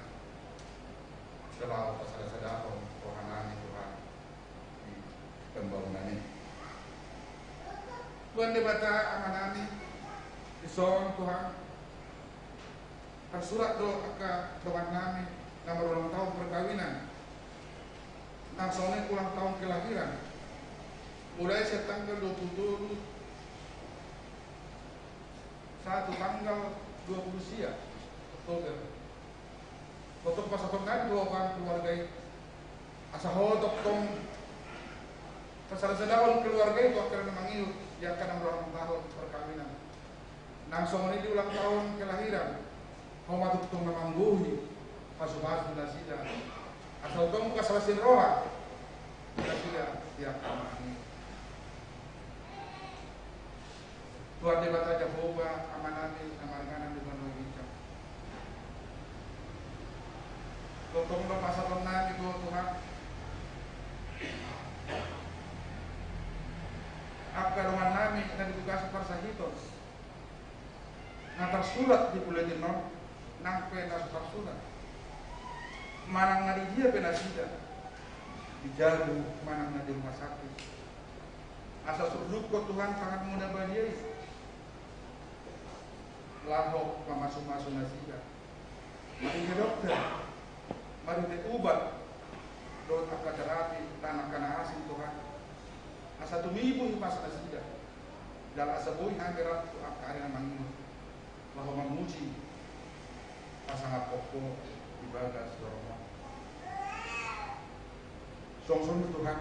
sian laho pasada-sadahon rohanami Tuhan di pembangunan i. Tuhan Debata Amanami, dison Tuhan, tarsurat do angka dongannami na marulang tahun perkawinan. Nang songon i ulang tahun kelahiran. Mulai sian tanggal dua puluh tolu sahat tu tanggal dua puluh sia Oktober. Tongtong pasahatonnami tu Ho angka keluarga i. Asa Ho tongtong pasada-sadahon keluarga i tu angka na mangihut di angka na marulang tahun perkawinan. Nang songon i di ulang tahun kelahiran, Ho ma tongtong na manggohi pasu-pasu nasida. Asa tongtong buka salas ni roha nasida di angka na mangihut. Tuhan Debata Jahowa, Amanami na maringanan di banua ginjang. Tongtong do pasahatonnami tu Ho Tuhan angka dongannami na di bagasan parsahiton. Na tarsurat di buletin on, nang pe na so tarsurat. Manang na di dia pe nasida, di jabu manang na di rumah sakit. Asa surdukkon Tuhan tanganmu na badia i. Laho pamasu-masu nasida. Marhite dokter, marhite ubat, dohot angka terapi, tangan na asing Tuhan. Asa tumibu hipas nasida. Jala asa boi hami rap tu angka ari na mangihut. Laho mamuji, pasangaphon Ho di bagas joro-Mu. Songon i Tuhan,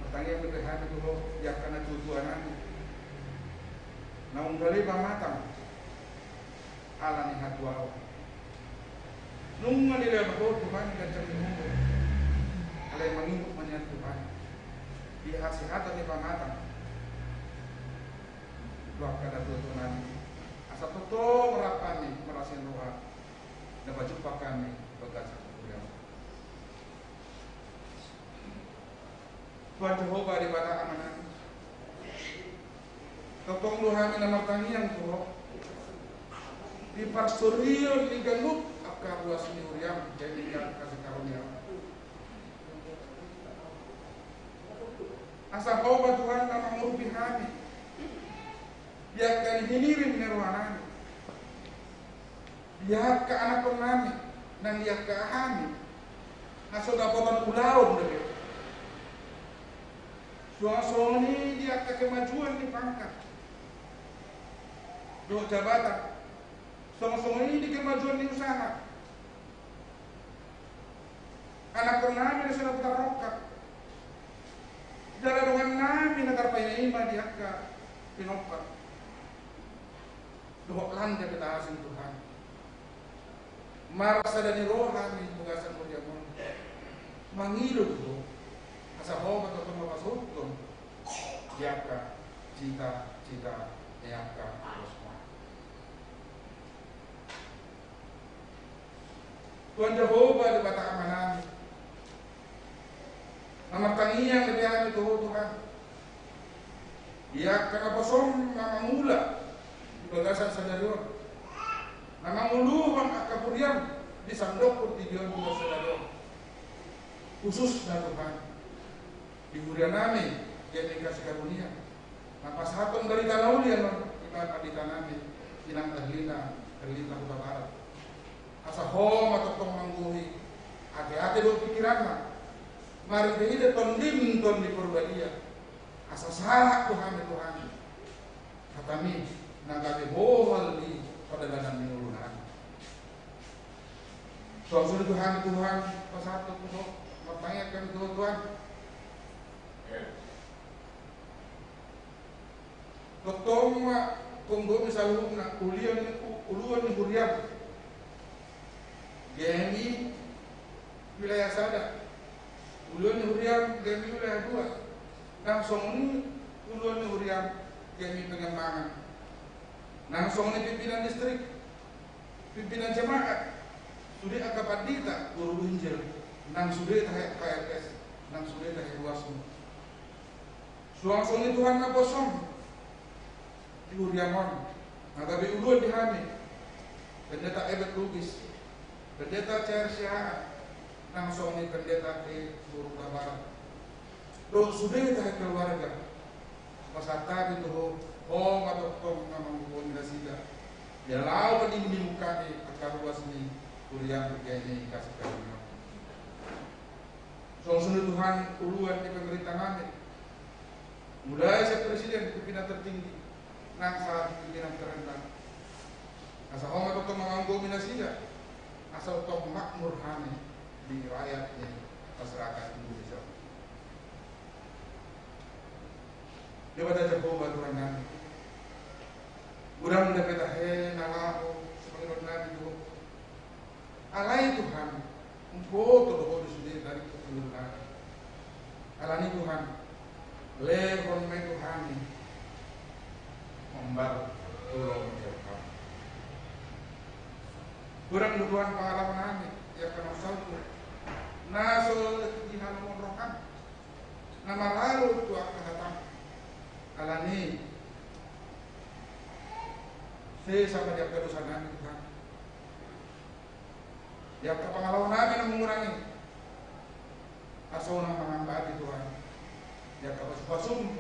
martangiang dope hami tu Ho, di angka na tua-tua nami. Naung gale pamatang, ala ni hatuaon. Nunga dilehon Ho Tuhan, ganjang ni umur. Alai mangihut ma nian Tuhan. Di hasehatan ni pamatang. Tu angka na tua-tua nami. Asa tongtong rap hami marlas ni roha. Na pajumpang hami bagasan huriaM. Tuhan Jahowa Debata Amanami. Tongtong do hami na martangiang tu Ho. Di parsorion ni ganup angka ruas ni huriaM, jadi angka sikaronia. Asa Ho ma Tuhan na mangurupi hami. Di angka na hinirim ni rohanami. Di angka anakkonnami, nang di angka hami. Na so dapotan ulaon dope. Suang songon i di angka kemajuan ni pangkat. Dohot jabatan. Suang songon i di kemajuan ni usaha. Anakkonnami na so dapotan rongkap. Jala dongannami na tarpaima-ima di angka pinompar. Dohot landa pe taasing Tuhan. Marsada ni roha hami bagasan huriaM on. Mangido tu Ho. Asa Ho ma tongtong mapasuthon. Di angka cita-cita ni angka ruas. Tuhan Jahowa Debata Amanami. Na martangiang dope hami tu Ho Tuhan. Di angka naposoM na mangula di bagasan sadari on. Na manguluhon angka huriaM di sandok portibi on di bagasan sadari on. Khususna Tuhan. Di hurianami, di angka sikaronia. Na pasahathon barita na uli annon, ima panditanami, inang Erlina, Erlina Hutabarat. Asa Ho ma tongtong manggohi, ate-ate dohot pikiranna. Marhite-hite TondiM, Tondi Porbadia. Asa sahat tu hami Tuhan. HataMi, na gabe bohal di pardalanan ni ngolunami. Songon i Tuhan, Tuhan, pasahat tu Ho, martangiang hami tu Ho Tuhan. Tongtong ma, tongtong ma saluhutna, ulian ni, u-, uluan ni huriaM. Gabe wilayah sada. Uluan ni huriaM, gabe wilayah dua. Nang songon i, uluan ni huriaM, gabe pengembangan. Nang songon i pimpinan distrik. Pimpinan jemaat, sude angka pandita, guru injil, nang sude tahe K R S, nang sude tahe ruasMu. Suang songon i Tuhan naposoM, di huriaM on, na gabe uluan di hami, Pendeta Ebet Lubis, Pendeta C R C A, nang songon i Pendeta E Hutabarat. Dohot sude tahe keluarga. Pasahat hami tu Ho, Ho ma tongtong na manggohi nasida. Jala laho manimung-nimung hami angka ruas ni huriaM di angka sikaronia. Songon i Tuhan uluan ni pemerintahanami. Mulai sian presiden, pimpinan tertinggi, nang sahat pimpinan terendah. Asa Ho ma tongtong na manggohi nasida. Asa tongtong makmur hami di rakyat ni masyarakat Indonesia. Debata Jahowa Tuhan nami. Godang dope tahe na laho sipangidoan nami tu Ho. Alai Tuhan, umboto do Ho di sude na ringkot ni ngolu nami. Alani Tuhan, lehon ma i tu hami. Hombar tu lomo ni rohaM. Godang do Tuhan pangalaman nami, ia kan salpu. Na so dihalomohon rohaM. Na maralo tu angka hataM. Alani sesa ma di angka dosa nami, Tuhan, di angka pangalaho nami na mangurang i. Asa unang mangambati, Tuhan, di angka pasupasum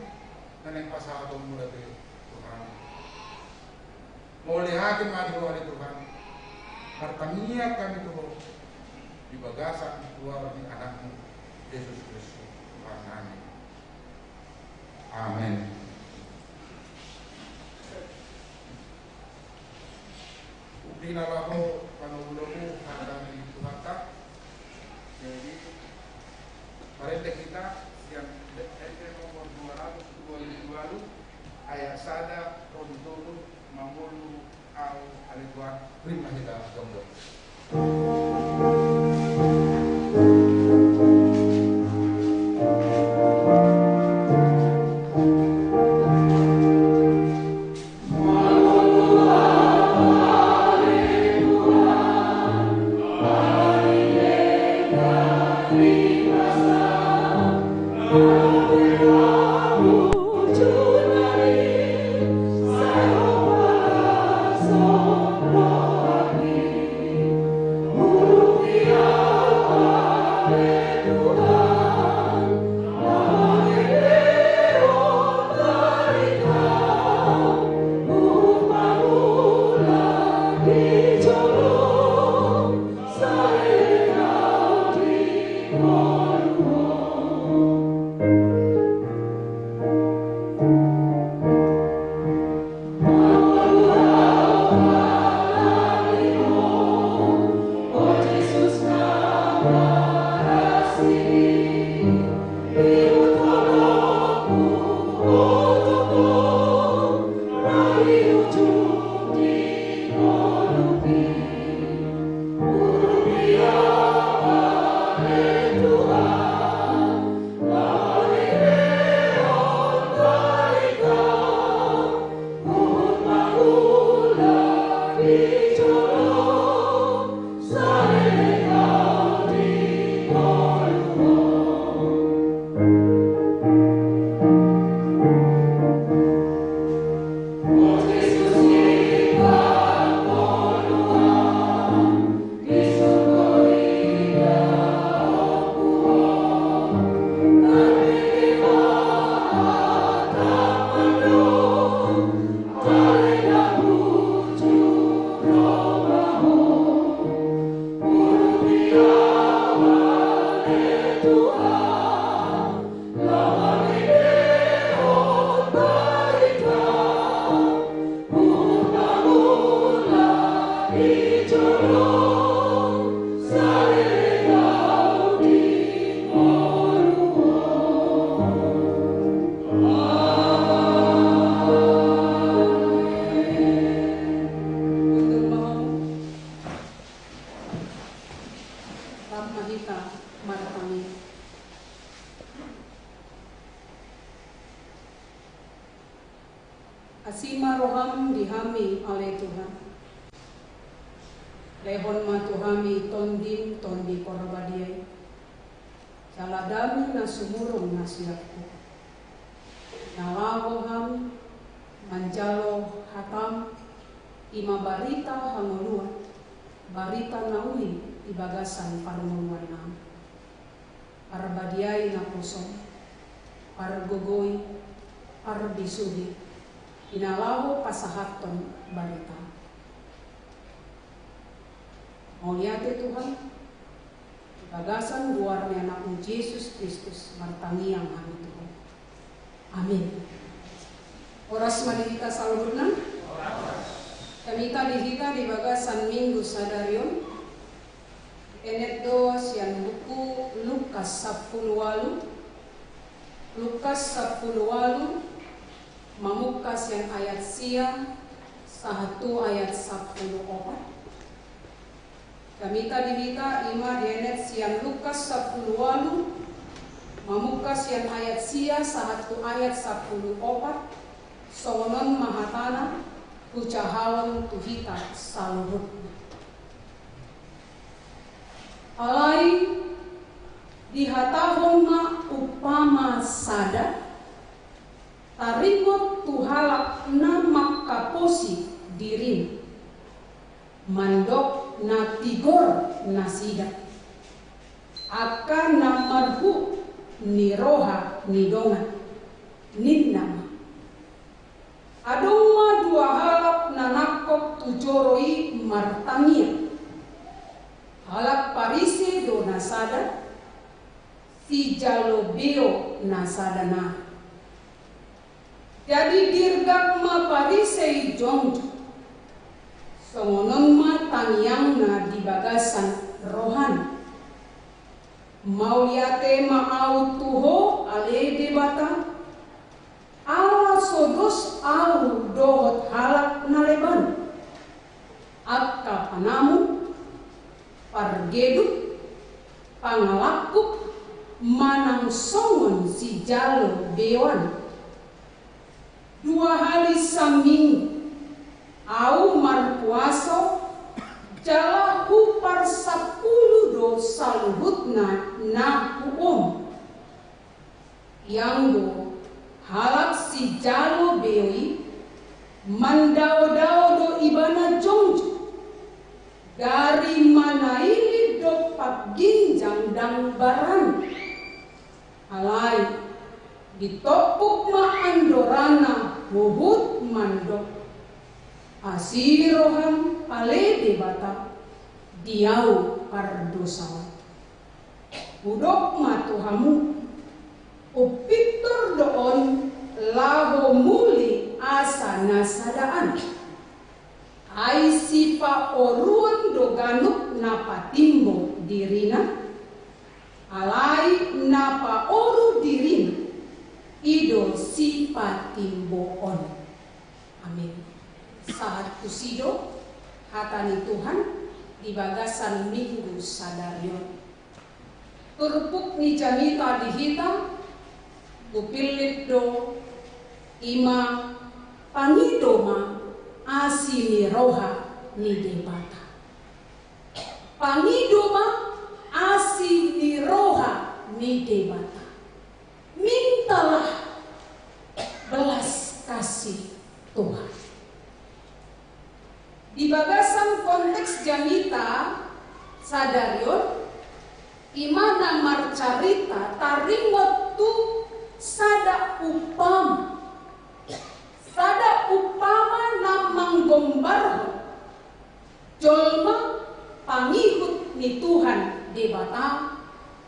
na naeng pasahatonmu dope, Tuhan. Mauliate ma di Ho ale Tuhan. Martangiang hami tu Ho di bagasan goar ni Anakmu Jesus Kristus, Tuhan nami. Amen. Di na laho panolonmu hata ni Tuhanta. Jadi, marende hita sian Ende nomor dua ratus dua puluh delapan, ayat sada ro di tolu, mangolu au ale Tuhan, rim ma hita jongjong. Lam ma hita martangiang. Asi ma roham di hami ale Tuhan. Lehon ma tu hami Tondim, Tondi Parbadia i. Jala dame na sumurung na siapku. Na laho hami manjalo hatam, i ma barita hangoluan, barita na uli di bagasan parngoluan nami. Parbadiai naposo, pargogoi, parbisuhi, i na laho pasahathon barita. Mauliate Tuhan, di bagasan goar ni Anakmu Jesus Kristus martangiang hami tu Ho. Amin. Horas ma di hita saluhutna. Jamita di hita di bagasan Minggu sadari on. Enget do sian buku Lukas sampulu ualu. Lukas sampulu ualu, mamungka sian ayat sia sahat tu ayat sampulu opat. Jamita di hita i ma dienet sian Lukas sampulu ualu, mamungka sian ayat sia sahat tu ayat sampulu opat. Songon on ma hatana, hujahaon tu hita saluhutna. Alai dihatahon ma umpama sada, taringot tu halak na mangkaposi dirina, mandok na tigor nasida, angka na marhuk ni roha ni dongan, ninna ma: Adong ma dua halak na nangkok tu joro i martangiang. Halak Parise do na sada, sijalo beo na sada nari. Jadi dirgak ma Parise i jongjong. Songon on ma tangiangna di bagasan rohana: Mauliate ma ahu tu Ho, ale Debata, ala so dos ahu dohot halak na leban, angka panamung, pargeduk, pangalangkup, manang songon sijalo beoan. Dua hali saminggu ahu marpuasa, jala huparsampulu do saluhutna na huomo. Ianggo halak sijalo beo i, mandaodao do ibana jongjong, gari manaili dompak ginjang ndang barani. Alai ditopuk ma andorana huhut mandok: Asi roham, ale Debata, di ahu pardosa on. Hudok ma tu hamu: Umpintor do on laho muli asa na sada an. Ai sipaoruon do ganup na patimbo dirina, alai na paoru dirina i do sipatimboon. Amin. Sahat tusi do hata ni Tuhan di bagasan Minggu sadari on. Turpuk ni jamita di hita, hupillit do, i ma: Pangido ma asi ni roha ni Debata. Pangido ma asi ni roha ni Debata. Mintalah belas kasih Tuhan. Di bagasan konteks jamita sadari on, i ma na marcarita taringot tu sada umpama. Sada umpama na manggombarhon jolma pangihut ni Tuhan Debata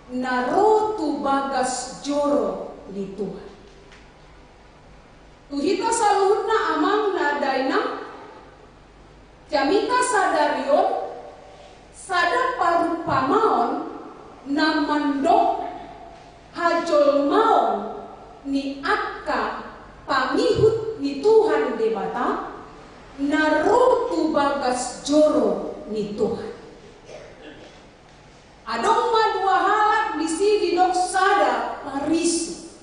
na ro tu bagas joro ni Tuhan. Tu hita saluhutna, amang na dainang, jamita sadari on sada parumpamaon na mandok hajolmaon ni angka pangihut ni Tuhan Debata na ro tu bagas joro ni Tuhan. Adong ma dua halak disi, didok sada Parise.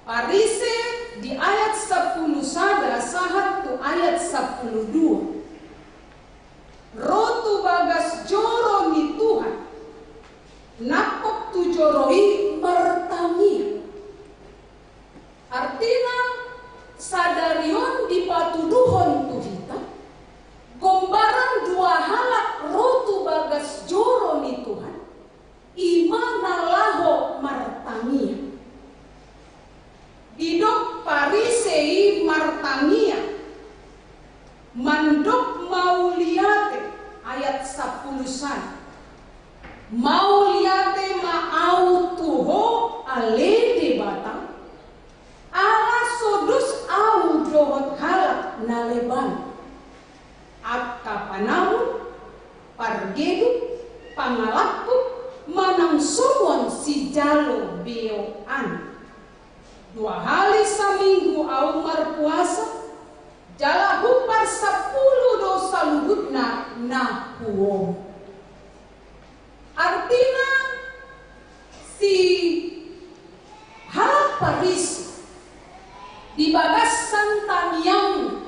Parise di ayat sampulu sada sahat tu ayat sampulu dua. Ro tu bagas joro ni Tuhan, nangkok tu joro i martangiang. Artina, sadari on dipatuduhon tu hita gombaran dua halak ro tu bagas joro ni Tuhan, i ma na laho martangiang. Didok Parise i martangiang, mandok mauliate, ayat sampulu sada. Mauliate ma ahu tu Ho, ale Debata, ala so dos ahu dohot halak na leban, angka panamung, pargeduk, pangalangkup, manang songon sijalo beoan. Dua hali saminggu ahu marpuasa, jala huparsampulu do saluhutna na huomo. Artina, si halak Parise di bagasan tangiangna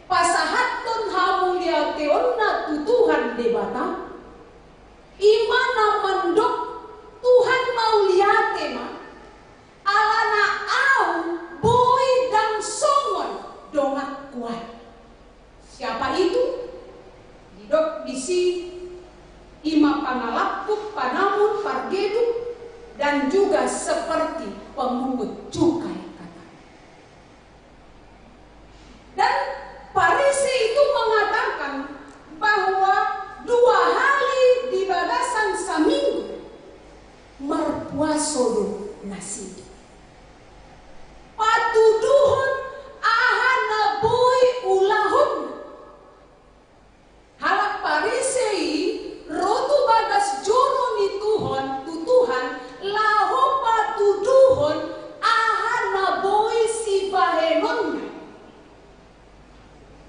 pasahathon hamuliateonna tu Tuhan Debata, i ma na mandok: Tuhan, mauliate ma, alana Siapa itu? Didok disi, ima pangalampuk, panamun, pargeduk, dan juga seperti pemungut cukai, katanya. Dan Parise itu mengatakan bahwa dua hali di bagasan saminggu marpuaso do nasida. Patuduhon aha na boi ulahonna. Halak Parise i ro tu bagas joro ni Tuhan, tu Tuhan, laho patuduhon aha na boi sibahenonna.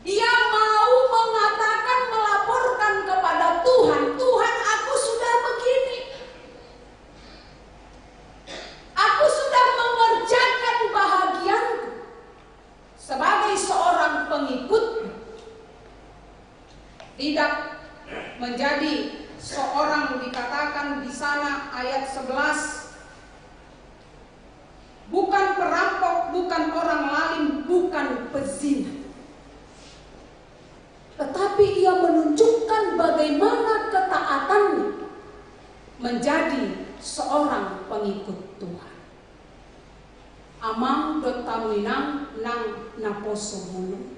Dia mau mengatakan, melaporkan kepada Tuhan, "Tuhan, aku sudah begini. Aku sudah mengerjakan bahagianku sebagai seorang pengikut." Tidak menjadi seorang, dikatakan di sana ayat sebelas, bukan perampok, bukan orang lalim, bukan pezina. Tetapi ia menunjukkan bagaimana ketaatannya menjadi seorang pengikut Tuhan. Amang dohot hamu inang nang naposo bulung.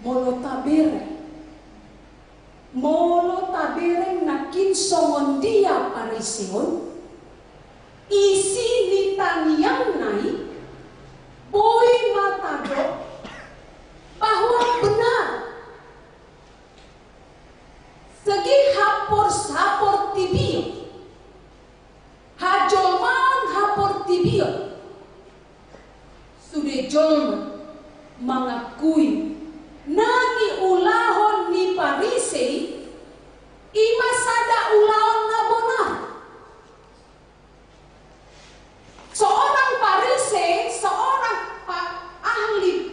Molo tabereng, molo tabereng nangkin songon dia Parise on, isi ni tangiangna i boi ma tadok bahwa benar, segi haportibion, hajolmaon haportibion, sude jolma mangakui na niulahon ni Parise i, ima sada ulaon na bonar. Seorang Parise, seorang pa-, ahli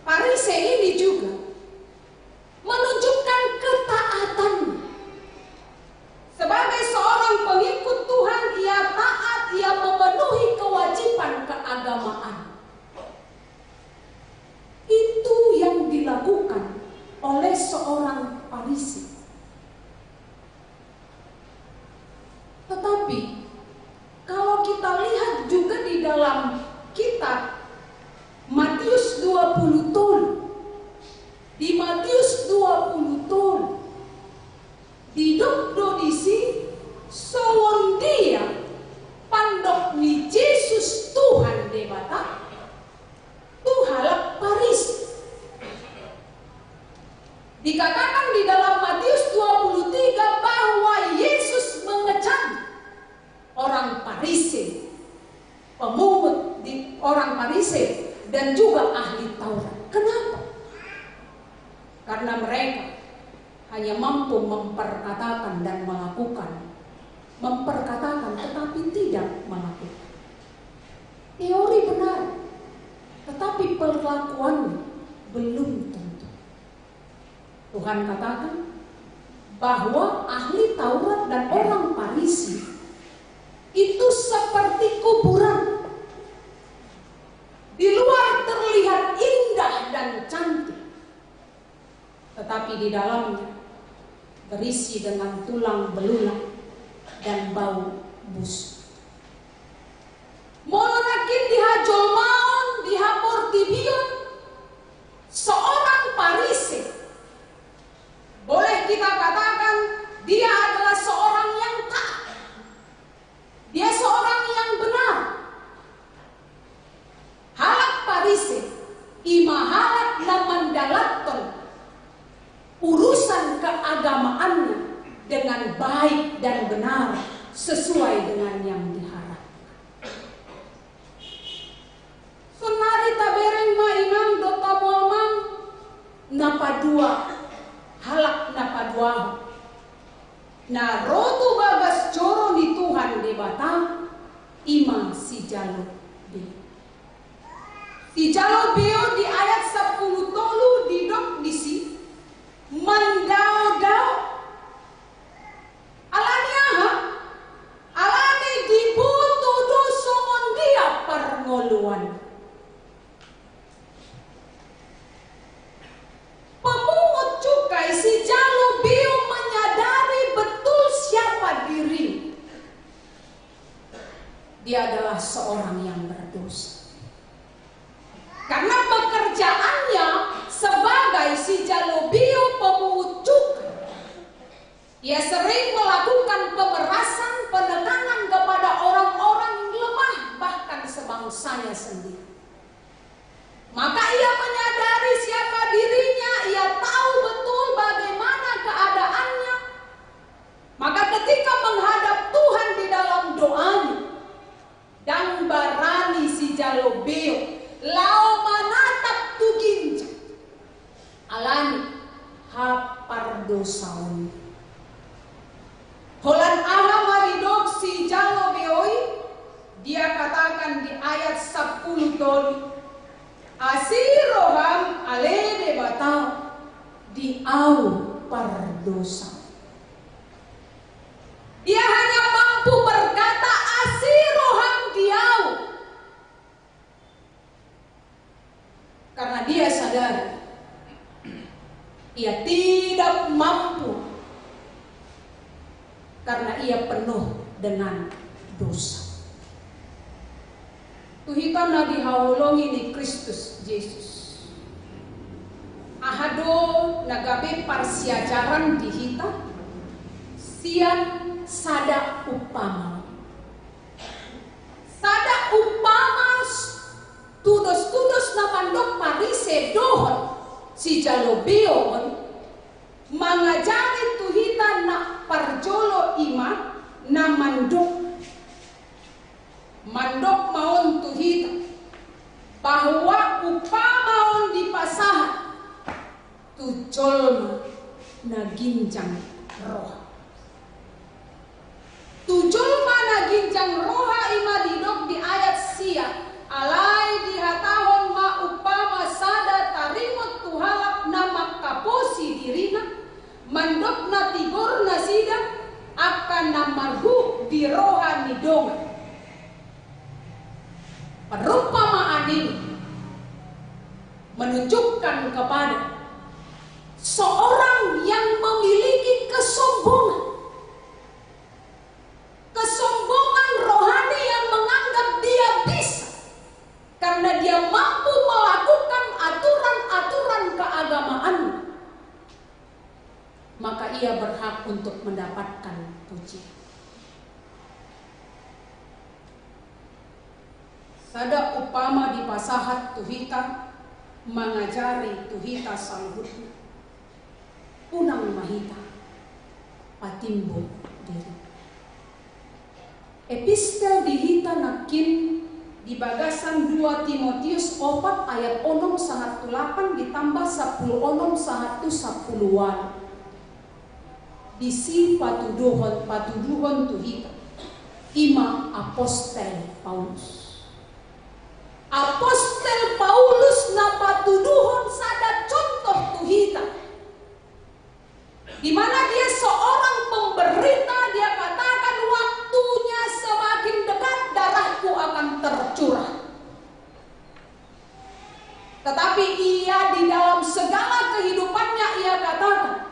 Parise ini juga menunjukkan ketaatannya. Sebagai seorang pengikut Tuhan, ia taat, ia memenuhi kewajiban keagamaan. Itu yang dilakukan oleh seorang Parise. Tetapi, kalau kita lihat juga di dalam kitab Matius dua puluh tolu, di Matius dua puluh tolu, didok do disi songon dia pandok ni Jesus Tuhan Debata tu halak Parise. Dikatakan di dalam Matius dua puluh tiga bahwa Yesus mengecam orang Parise, pemungut di, orang Parise dan juga ahli Taurat. Kenapa? Karena mereka hanya mampu memperkatakan dan melakukan, memperkatakan tetapi tidak melakukan. Teori benar, tetapi perlakuannya belum tentu. Tuhan katakan bahwa ahli Taurat dan orang Parise itu seperti kuburan. Di luar terlihat indah dan cantik, tetapi di dalamnya berisi dengan tulang belulang dan bau busuk. Molo nangkin di hajolmaon, di haportibion, seorang Parise, boleh kita katakan dia adalah seorang yang taat. Dia seorang yang benar. Halak Parise, ima halak na mandalankon urusan keagamaannya dengan baik dan benar, sesuai dengan yang diharapkan. Saonari tabereng ma inang dohot hamu amang, na padua, halak na padua na ro tu bagas joro ni Tuhan Debata, ima sijalo beo. Sijalo beo di ayat sampulu tolu didok disi, mandaodao. Alani aha? Alani diboto do songon dia parngoluan. seorang yang berdosa. Karena pekerjaannya sebagai sijalo beo, pemungut cukai, ia sering melakukan pemerasan, penekanan kepada orang-orang lemah, bahkan sebangsanya sendiri. Maka ia menyadari siapa dirinya, ia tahu betul bagaimana keadaannya. Maka ketika menghadap Tuhan di dalam doanya, ndang barani sijalo beo laho manatap tu ginjang. Alani hapardosaon. Holan aha ma didok sijalo beo i? Dia katakan di ayat sampulu tolu, asi roham ale Debata di au pardosa. Dia hanya mampu berkata, asi roham di au. Karena dia sadar, ia tidak mampu karena ia penuh dengan dosa. Tu hita na dihaholongi ni Kristus Jesus, aha do na gabe parsiajaran di hita sian sada umpama? Sada umpama s-, tudos-tudos na mandok Parise dohot sijalo beo on mangajari tu hita na parjolo i ma na mandok, mandok ma on tu hita bahwa umpama on dipasahat tu jolma na ginjang roha. Tu jolma na ginjang roha i ma didok di ayat sia, alai dihatahon ma umpama sada taringot tu halak na mangkaposi dirina, mandok na tigor nasida angka na marhuk di roha ni dongan. Perumpamaan ini menunjukkan kepada seorang yang memiliki kesombongan. Kesombongan rohani yang menganggap dia bisa karena dia mampu melakukan aturan-aturan keagamaan, maka ia berhak untuk mendapatkan pujian. Sada umpama dipasahat tu hita, mangajari tu hita saluhutna. Unang ma hita patimbul diri. Epistel di hita nangkin di bagasan dua Timotius opat ayat onom sahat tu lapan ditambah sampulu onom sahat tu sampulu ualu. Disi patuduhon, patuduhon tu hita i ma Apostel Paulus. Apostel Paulus na patuduhon sada contoh tu hita, di mana dia seorang pemberita, dia katakan, waktunya semakin dekat, darahku akan tercurah. Tetapi ia di dalam segala kehidupannya ia katakan,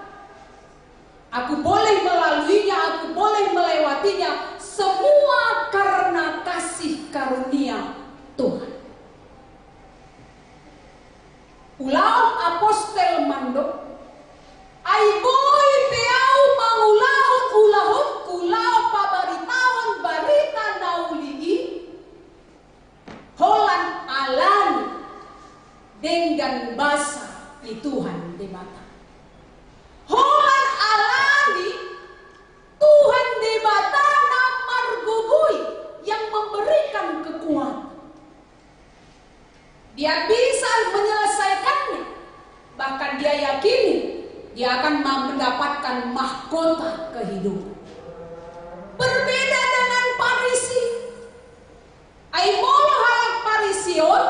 aku boleh melaluinya, aku boleh melewatinya, semua karena kasih karunia Tuhan. Ulaon apostel mandok, ai boi pe ahu mangulahon ulahonku laho pabaritahon barita na uli i, holan alani denggan basa ni Tuhan Debata. Holan alani Tuhan Debata na margogoi, yang memberikan kekuatan. Dia bisa menyelesaikannya. Bahkan dia yakini dia akan ma-, mendapatkan mahkota kehidupan. Berbeda dengan Farisi. Ai molo halak Farisi on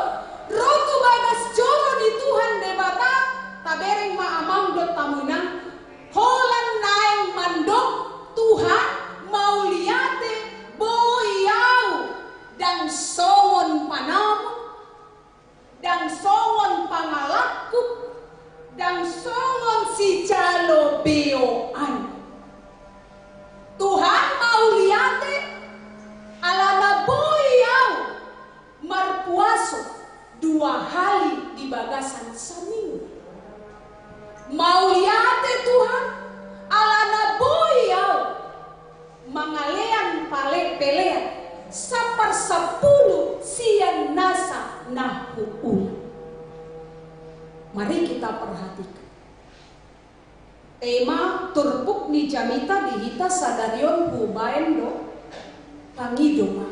ro tu bagas joro ni Tuhan Debata, tabereng ma amang dohot hamu inang, holan naeng mandok, Tuhan, mauliate, boi ahu ndang songon panamung, ndang songon pangalangkup, ndang songon sijalo beo an. Tuhan, mauliate, alana boi ahu bagasan saminggu. Mauliate Tuhan, ala na boi au mangalean pale pelean saparsampulu sian nasa na huula. Mari kita perhatikan. Tema turpuk ni jamita di hita sadari on hubaen do, pangido ma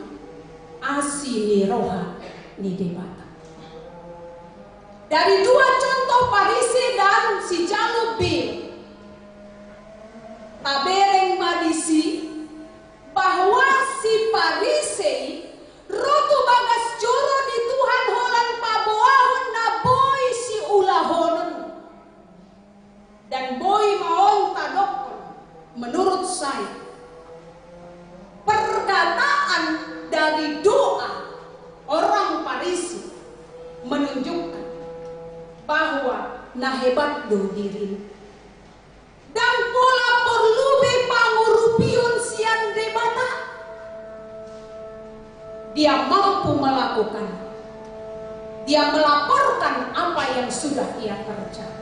asi ni roha ni Debata. Dari dua contoh Parise dan sijalo beo, tabereng ma disi bahwa si Parise i ro tu bagas joro ni Tuhan holan paboahon na boi siulahonon. Dan boi ma on tadokkon, menurut saya, perkataan dari doa orang Parise menunjukkan bahwa na hebat do dirina. Ndang pola porlu be pangurupion sian Debata. Dia mampu melakukan. Dia melaporkan apa yang sudah ia kerjakan.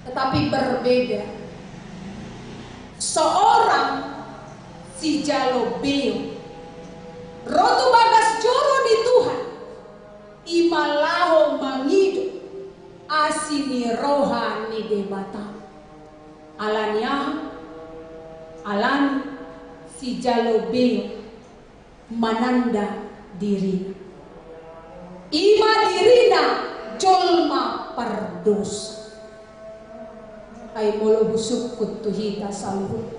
Tetapi berbeda. Seorang sijalo beo ro tu bagas joro ni Tuhan, i ma laho mangido asi ni roha ni Debata. Ala ni aha? Ala ni sijalo beo mananda dirina. I ma dirina jolma pardosa. Ai molo husungkun tu hita saluhut,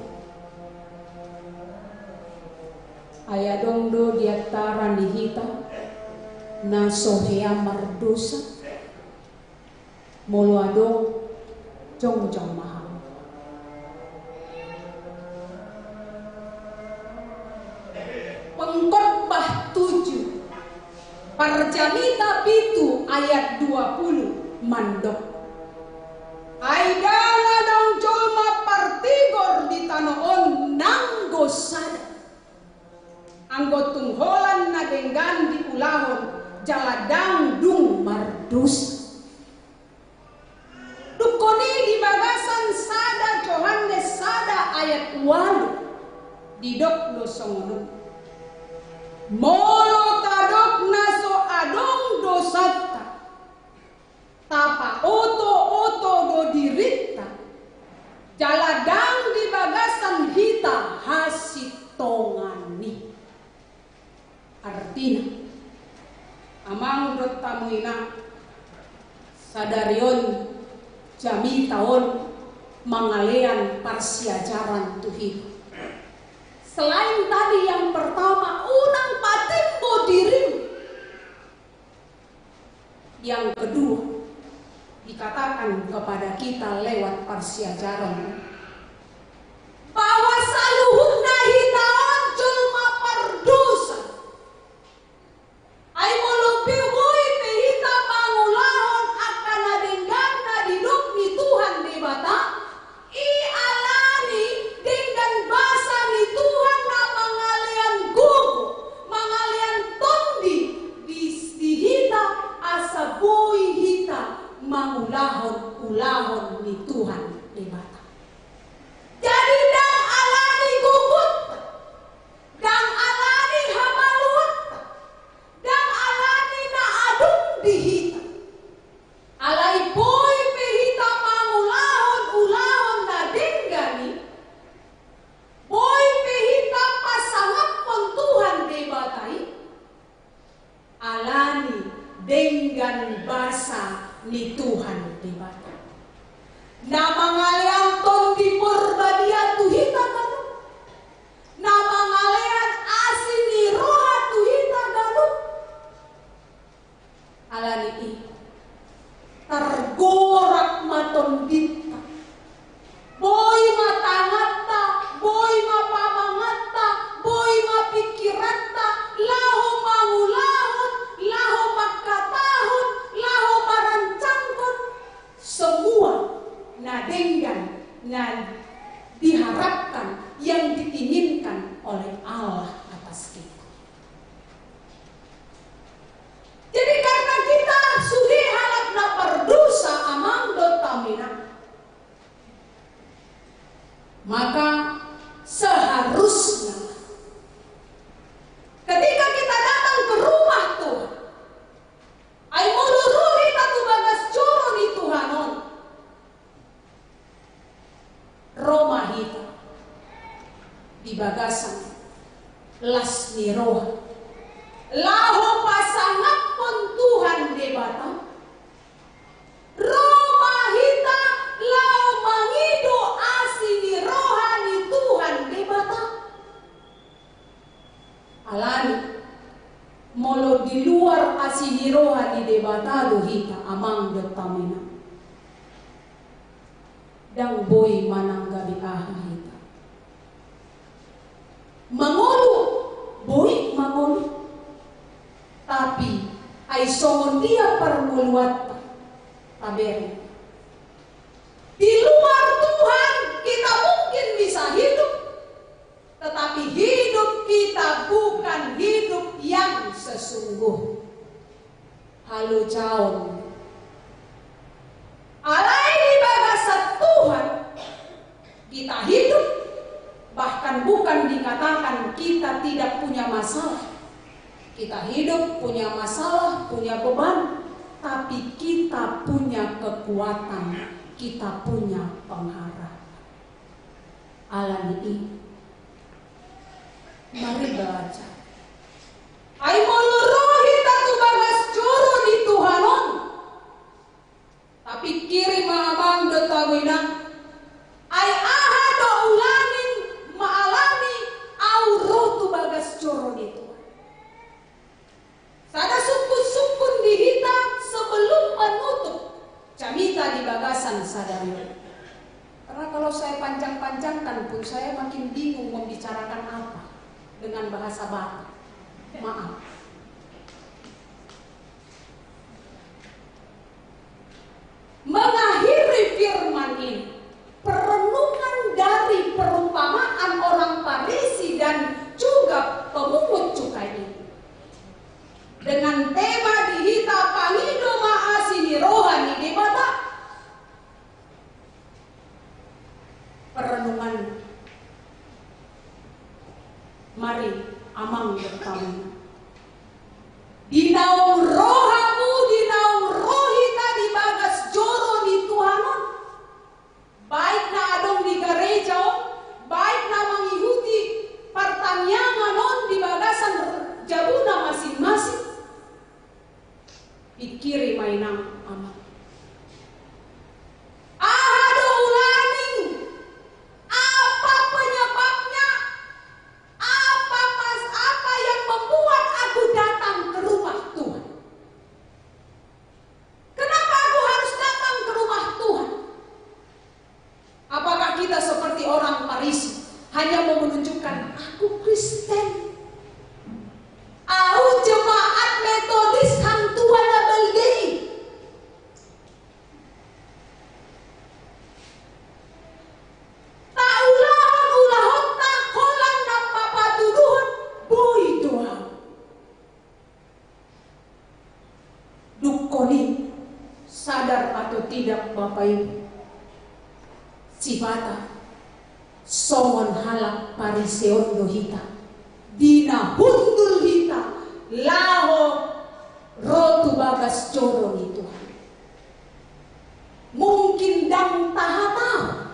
ai adong do di antara ni hita na so hea mardosa? Molo adong, jongjong ma hamu. Pengkhotbah tujuh, parjamita pitu ayat dua puluh mandok: Ai ndang adong jolma partigor di tano on nanggo sada, anggo tung holan na denggan diulahon jala ndang dung mardosa. Dungkon i di bagasan sada Johannes sada ayat ualu didok do songon on: Molo tadok na so adong dosanta, tapaoto-oto do dirinta, jala ndang di bagasan hita hasintongan i. Artina, amang dohot hamu inang, sadari on jamita on mangalean parsiajaran tu hita. Selain tadi yang pertama, unang patimbo dirim. Yang kedua, dikatakan kepada kita lewat parsiajaran bahwa saluhutna hita on jolma pardosa. Ai molo pe boi pe hita mangulahon angka na denggan na didok ni Tuhan Debata, i alani denggan basa ni Tuhan na mangalean gogo, mangalean tondi di, di hita, asa boi hita mangulahon ulaon ni Tuhan Debata. Jadi ndang alani gogonta, ndang alani hamaluonta, ndang alani na adong di hita. Alai boi pe hita mangulahon ulaon na denggan i, boi pe hita pasangaphon Tuhan Debata i, alani denggan basa ni Tuhan Debata. Na mangalean Tondi Porbadia tu hita ganup. Na mangalean asi ni roha tu hita ganup. Alani i, targorak ma tondinta. Boi ma tanganta, boi ma pamanganta, boi ma pingkiranta, laho mangulahon, laho mangkatahon, laho marancangkon semua na denggan, na diharapkan, yang diinginkan oleh Allah atas kita. Jadi karena kita sudah Aha do hita amang dohot hamu inang? Ndang boi manang gabe aha hita. Mangolu, boi mangolu. Tapi ai songon dia parngoluanta, tabereng. Di luar Tuhan kita mungkin bisa hidup, tetapi hidup kita bukan hidup yang sesungguh. Halojaon. Alai di bagasan Tuhan kita hidup, bahkan bukan dikatakan kita tidak punya masalah. Kita hidup punya masalah, punya beban, tapi kita punya kekuatan, kita punya pengharapan. Alani i, mari belajar. Ai molo ro hita tu bagas joro ni Tuhan on, tapikiri ma amang dohot hamu inang, ai aha do ulaning maalami ahu ro tu bagas joro ni Tuhan? Sada sungkun-sungkun di hita sebelum menutup jamita di bagasan sadari on. Karena kalau saya panjang-panjangkan pun, saya makin bingung membicarakan apa dengan bahasa Batak. Maaf. Mengakhiri firman ini, perenungan dari perumpamaan orang Farisi dan juga pemungut cukai ini, dengan tema di hita, Pangido ma asi ni roha ni Debata. Perenungan. Mari amang dohot hamu inang, di naung ro hamu, di naung ro hita di bagas joro ni Tuhan on, baik na adong di gareja on, baik na mangihuti partangiangan on di bagasan jabuna masing-masing. Pikiri ma inang amang. Aha do ulaning? Apa penyebabnya? Apa mas-, apa yang membuat aku datang ke rumah Tuhan? Kenapa aku harus datang ke rumah Tuhan? Apakah kita seperti orang Farisi, hanya mau menunjukkan, "Aku Kristen. Ahu jemaat Metodis Hang Tuan Abal Dei." Taulahon ulahonta holan na papatuduhon boi do ahu. Dungkon i, sadar atau tidak, Bapak Ibu, sipata songon halak Parise on do hita, di na hundul hita laho ro tu bagas joro ni Tuhan. Mungkin ndang tahatahon,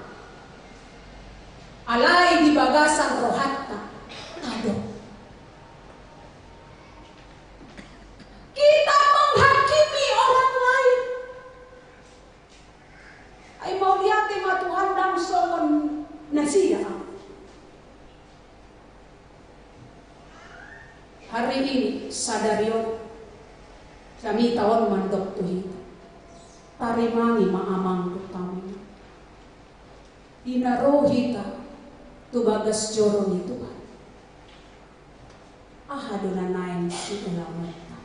alai di bagasan rohanta tadok. Kita menghakimi orang lain. Ai mauliate ma Tuhan, ndang songon nasida. Hari ini sadari on jamita on mandok tu hita. Tarimangi ma amang dohot hamu inang, di na ro hita tu bagas joro ni Tuhan. Aha do na naeng siulaonta?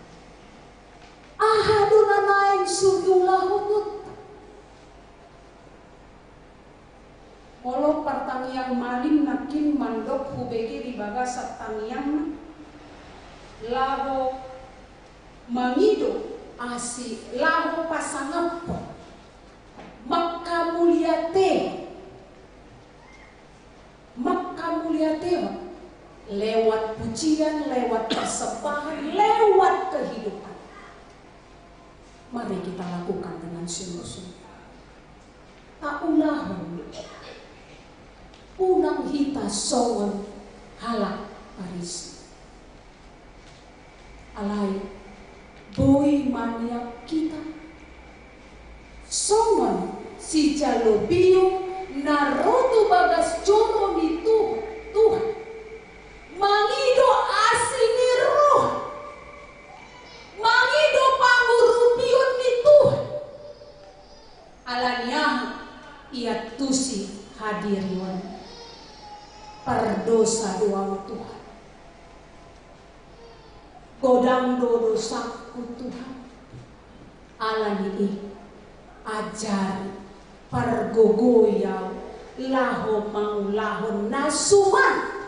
Aha do na naeng siulaonta? Molo partangiang malim nangkin mandok hubege di bagasan tangiangna, laho mangido asi, laho pasangaphon, mangkamuliatehon, mangkamuliatehon lewat pujian, lewat persembahan, lewat kehidupan. Mari kita lakukan dengan sungguh-sungguh. Taulahon, unang hita songon halak Parise. Alai boi ma nian hita songon sijalo biu na ro tu bagas joro ni Tu-, Tuhan, mangido asi ni roha, mangido pangurupion Dirion, pardosa do ahu Tuhan. Godang do dosangku Tuhan. Alani i, ajari, pargogoi ahu laho mangulahon na suman.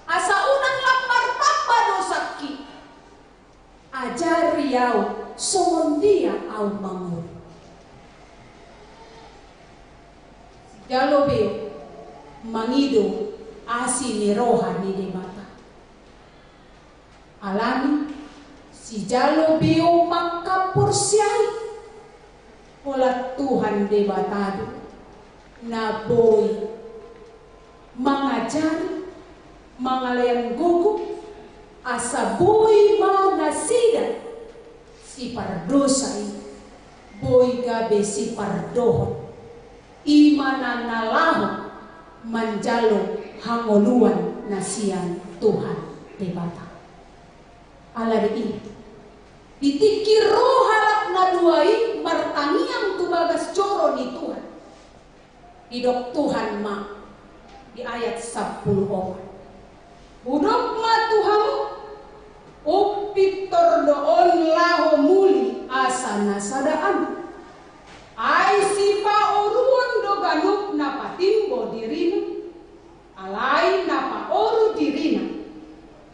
Asa unang lam martamba dosangki. Ajari ahu songon dia ahu mangolu. Sijalo beo mangido asi ni roha ni Debata. Alani sijalo beo mangkaporseai. Holan Tuhan Debata do na boi mangajari, mangalehon gogo, asa boi ma nasida sipardosa i boi gabe sipardohot. I ma na na laho manjalo hangoluan na sian Tuhan Debata. Alani i, di tingki ro halak na dua i martangiang tu bagas joro ni Tuhan, didok Tuhan ma di ayat sampulu opat: Hudok ma tu hamu, umpintor do on laho muli asa na sada an. Ai sipaoruon do ganup na patimbo dirina. Alai na paoru dirina,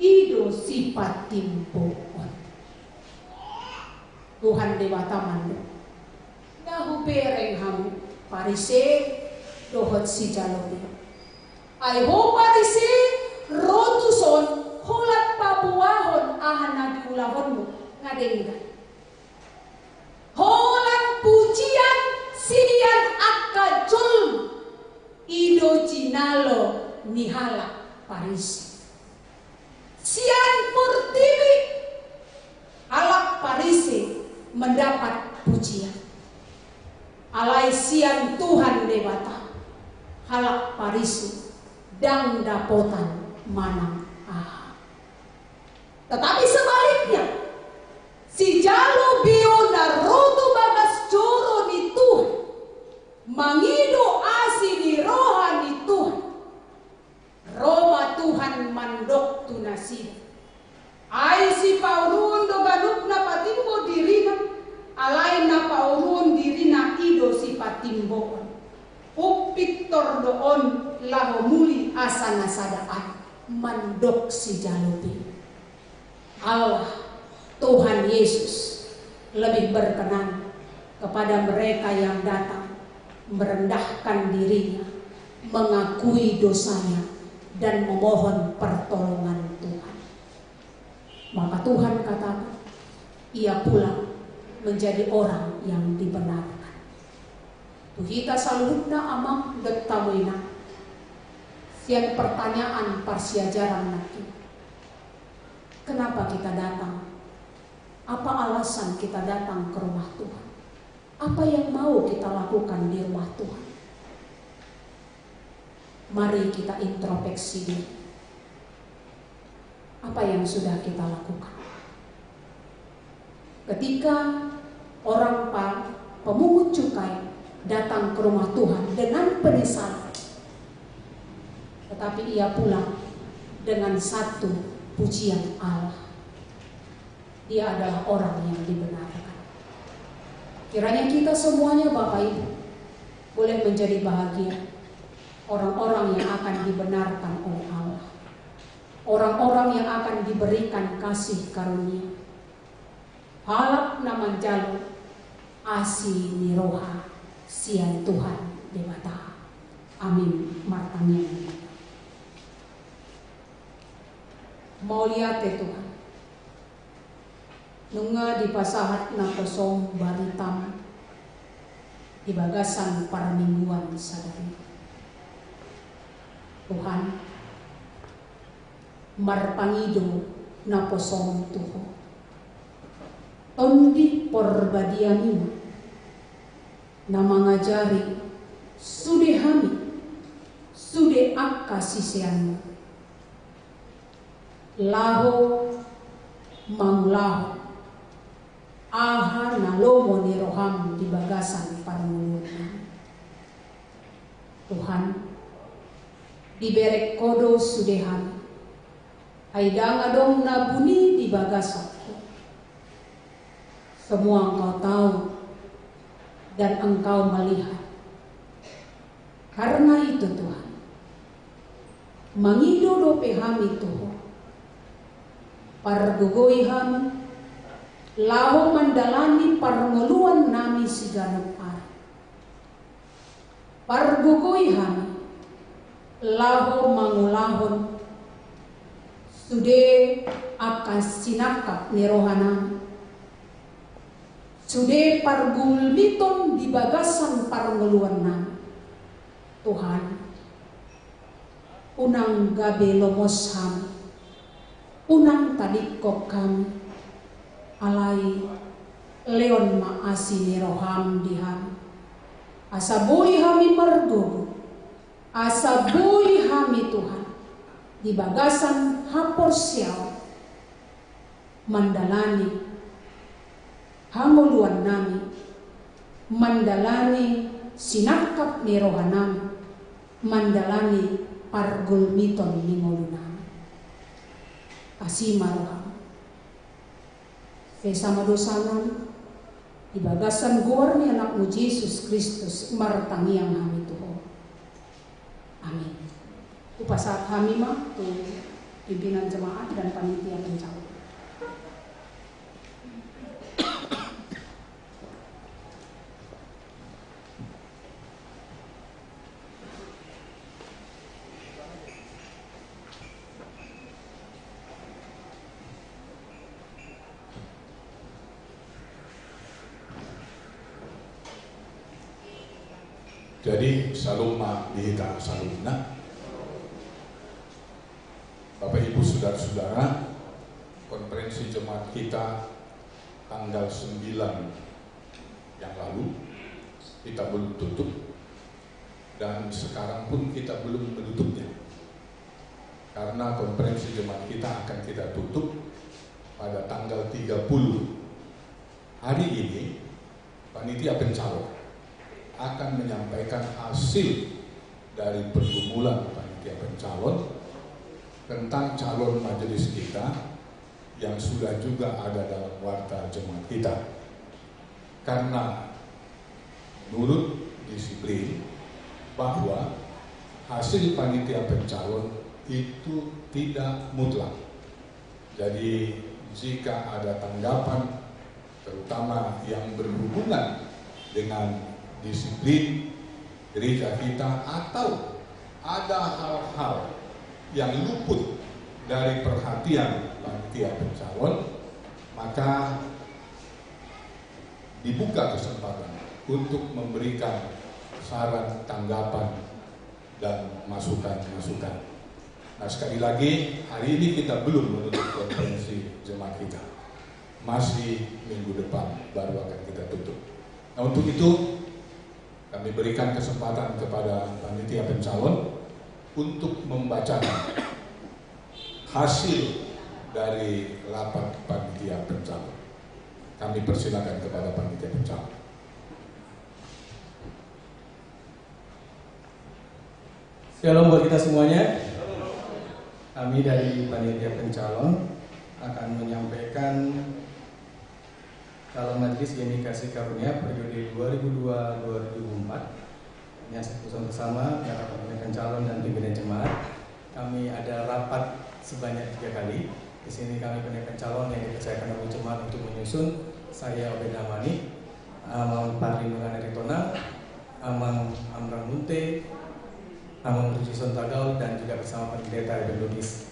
i do sipatimboon. Tuhan Debata mandok: Nga hubereng hamu, Parise dohot sijalo beo. Ai ho Parise, ro tuson holan paboahon aha na diulahonmu, nga denggan. Holan pujian sian angka jolma, i do jinalo ni halak Parise. Sian portibi halak Parise mendapat pujian. Alai sian Tuhan Debata, halak Parise ndang dapotan manang aha. Tetapi sebaliknya, sijalo beo na ro tu bagas joro ni Tuhan, mangido asi ni roha ni Tuhan, ro ma Tuhan mandok tu nasida: Ai sipaoruon do ganup na patimbo dirina, alai na paoruon dirina i do sipatimboon. Umpintor do on laho muli asa na sada an, mandok sijalo beo. Allah, Tuhan Yesus, lebih berkenan kepada mereka yang datang merendahkan dirinya, mengakui dosanya, dan memohon pertolongan Tuhan. Maka Tuhan katakan, ia pulang menjadi orang yang dibenarkan. Tu hita saluhutna, amang dohot inang, sian pertanyaan parsiajaran nangkin: Kenapa kita datang? Apa alasan kita datang ke rumah Tuhan? Apa yang mau kita lakukan di rumah Tuhan? Mari kita introspeksi diri. Apa yang sudah kita lakukan? Ketika orang pa-, pemungut cukai datang ke rumah Tuhan dengan penyesalan, tetapi ia pulang dengan satu pujian Allah. Dia adalah orang yang dibenarkan. Kiranya kita semuanya, Bapak Ibu, boleh menjadi bahagian orang-orang yang akan dibenarkan oleh Allah. Orang-orang yang akan diberikan kasih karunia. Halak na manjalo asi ni roha sian Tuhan Debata. Amin. Martangiang. Mauliate Tuhan. Nunga dipasahat naposom baritam di bagasan parmingguan sadari. Tuhan, marpangido naposom tu Ho. Tondi Parbadiami na mangajari sude hami, sude angka siseanmu, laho mangulahon aha na lomo ni roham di bagasan parngoluon nami. Tuhan, diberek Ho do sude hami. Ai ndang adong na buni di bagasan Ho. Semua Engkau tahu dan Engkau melihat. Karena itu, Tuhan, mangido dope hami tu Ho. Pargogoi hami, laho mandalani parngoluan nami siganup ari. Pargogoi hami, laho mangulahon sude angka sinangkap ni roha nami, sude pargulmiton di bagasan parngoluan nami. Tuhan, unang gabe lomos hami, unang tadingkon hami, alai lehon ma asi ni roham di hami. Asa boi hami margogo, asa boi hami Tuhan, di bagasan haporseaon, mandalani hangoluan nami, mandalani sinangkap ni roha nami, mandalani pargulmiton ni ngolu nami. Asi ma roham. Sesa ma dosa nami, di bagasan goar ni Anakmu Jesus Kristus martangiang hami tu Ho. Amin. Hupasahat hami ma tu pimpinan jemaat dan panitia pencalon. Jadi, syalom ma di hita saluhutna. Bapak, Ibu, saudara-saudara, konferensi jemaat kita tanggal sembilan yang lalu, kita belum tutup, dan sekarang pun kita belum menutupnya. Karena konferensi jemaat kita akan kita tutup pada tanggal tiga puluh. Hari ini, panitia pencalon akan menyampaikan hasil dari pergumulan panitia pencalon tentang calon majelis kita yang sudah juga ada dalam warta jemaat kita. Karena menurut disiplin bahwa hasil panitia pencalon itu tidak mutlak. Jadi, jika ada tanggapan, terutama yang berhubungan dengan disiplin gereja kita, atau ada hal-hal yang luput dari perhatian panitia pencalon, maka dibuka kesempatan untuk memberikan saran, tanggapan, dan masukan-masukan. Nah, sekali lagi, hari ini kita belum menutup konferensi jemaat kita. Masih minggu depan baru akan kita tutup. Nah, untuk itu, kami berikan kesempatan kepada panitia pencalon untuk membacakan hasil dari rapat panitia pencalon. Kami persilakan kepada panitia pencalon. Shalom buat kita semuanya. Kami dari panitia pencalon akan menyampaikan calon majelis G M I Kasih Karunia periode dua ribu dua dua ribu dua puluh empat. Yang satu sama-sama, ya, panitia pencalon dan pimpinan jemaat. Kami ada rapat sebanyak tiga kali. Di sini kami panitia pencalon yang dipercayakan oleh jemaat untuk menyusun. Saya Obed Amani, Amang Parlindungan Aritonang, Amang Amran Munte, Amang Rujison Tagaul, dan juga bersama Pendeta Eben Lubis.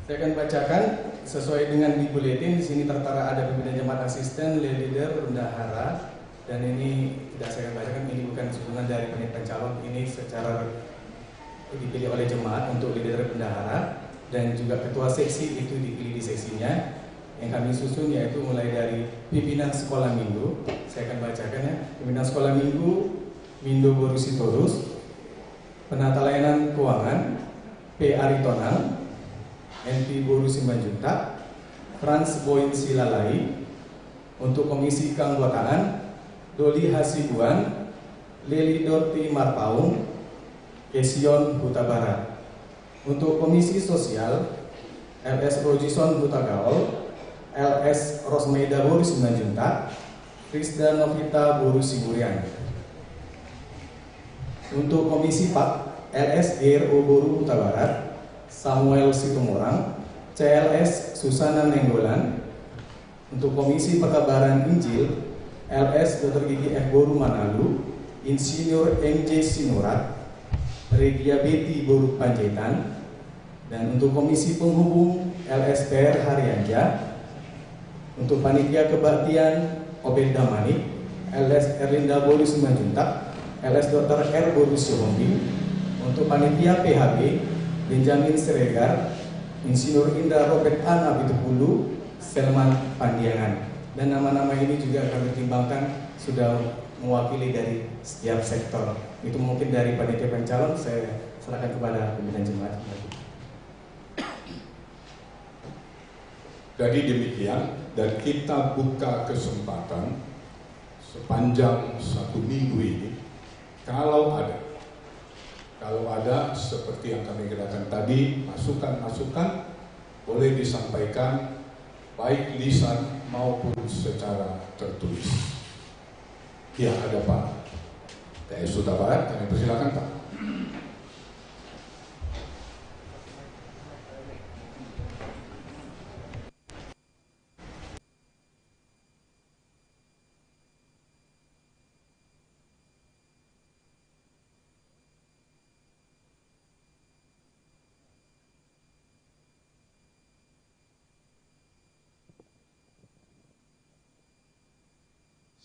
Saya akan bacakan sesuai dengan di buletin. Di sini tertera ada pimpinan jemaat, asisten, lead leader, bendahara, dan ini tidak saya akan bacakan. Ini bukan sumbangan dari panitia pencalon, ini secara dipilih oleh jemaat untuk lead leader, bendahara, dan juga ketua seksi itu dipilih di seksinya. Yang kami susun yaitu mulai dari pimpinan sekolah minggu. Saya akan bacakan, ya. Pimpinan sekolah minggu, Mindo Boru Sitorus, penata layanan keuangan, P Aritonang, N P Boru Simanjuntak, Franz Boin Silalai. Untuk komisi keanggotaan, Doli Hasibuan, Leli Dorti Marpaung, Kesion Hutabarat. Untuk Komisi Sosial, L S Rojison Hutagaol, L S Rosmaida boru Simanjuntak, Krisda Novita boru Siburian. Untuk Komisi PAK, L S Gero boru Hutabarat, Samuel Situmorang, C L S Susana Nainggolan. Untuk Komisi Pekabaran Injil, L S Doktor Gigi F boru Manalu, Insinyur M J Sinurat, Regia Beti boru Panjaitan. Dan untuk Komisi Penghubung, L S P R Harianja. Untuk Panitia Kebaktian, Obed Damanik, L S Erlinda boru Simanjuntak, L S Doktor R boru Sihombing. Untuk Panitia P H B, Benjamin Siregar, Insinyur Indra Robert A Napitupulu, Selman Pandiangan. Dan nama-nama ini juga kami pertimbangkan sudah mewakili dari setiap sektor. Itu mungkin dari panitia pencalon, saya serahkan kepada pimpinan jemaat. Jadi demikian, dan kita buka kesempatan sepanjang satu minggu ini, kalau ada, kalau ada seperti yang kami kenakan tadi, masukan-masukan boleh disampaikan baik lisan maupun secara tertulis. Ya, ada Pak T S Hutabarat, kami persilakan, Pak.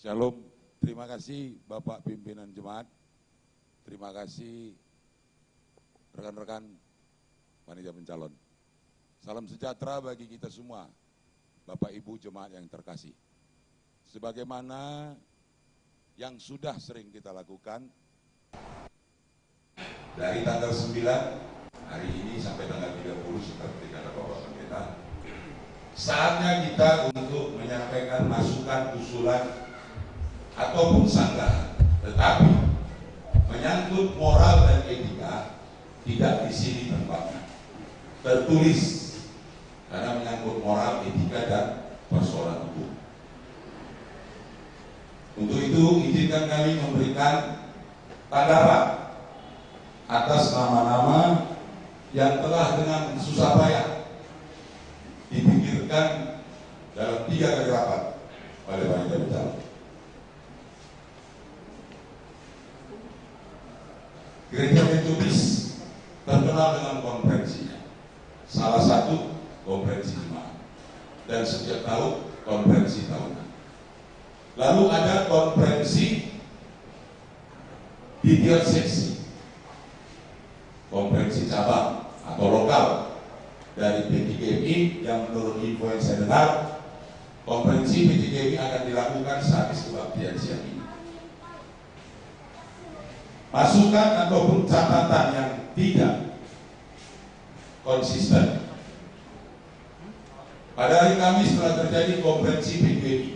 Shalom. Terima kasih Bapak Pimpinan Jemaat. Terima kasih rekan-rekan panitia pencalon. Salam sejahtera bagi kita semua, Bapak Ibu jemaat yang terkasih. Sebagaimana yang sudah sering kita lakukan, dari tanggal sembilan hari ini sampai tanggal tiga puluh, seperti kata Bapak Pendeta, saatnya kita untuk menyampaikan masukan, usulan, ataupun sanggahan. Tetapi menyangkut moral dan etika, tidak di sini tempatnya. Tertulis, karena menyangkut moral, etika, dan persoalan hukum. Untuk itu, izinkan kami memberikan tanggapan atas nama-nama yang telah dengan susah payah dipikirkan dalam tiga kali rapat oleh panitia pencalon. Gereja Metodis terkenal dengan konferensinya. Salah satu konferensi jemaat. Dan setiap tahun konferensi tahunan. Lalu ada konferensi di tiap seksi. Konferensi cabang atau lokal dari P T G M I yang menurut info yang saya dengar, konferensi P T G M I akan dilakukan sehabis kebaktian siang ini. Masukan ataupun catatan yang tidak konsisten. Pada hari Kamis telah terjadi konferensi P T G M I.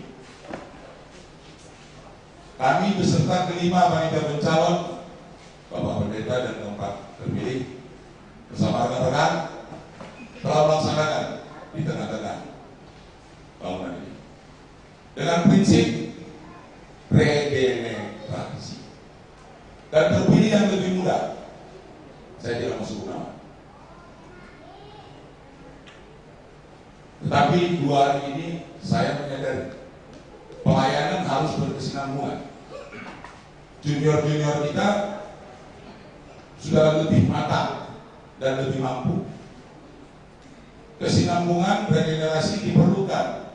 Kami beserta kelima panitia pencalon, Bapak Pendeta dan keempat terpilih, bersama rekan-rekan telah melaksanakan di tengah-tengah bangunan ini dengan prinsip regenerasi. Dan terpilih yang lebih muda. Saya tidak mau sebut nama. Tetapi dua hari ini saya menyadari pelayanan harus berkesinambungan. Junior-junior kita sudah lebih matang dan lebih mampu. Kesinambungan regenerasi diperlukan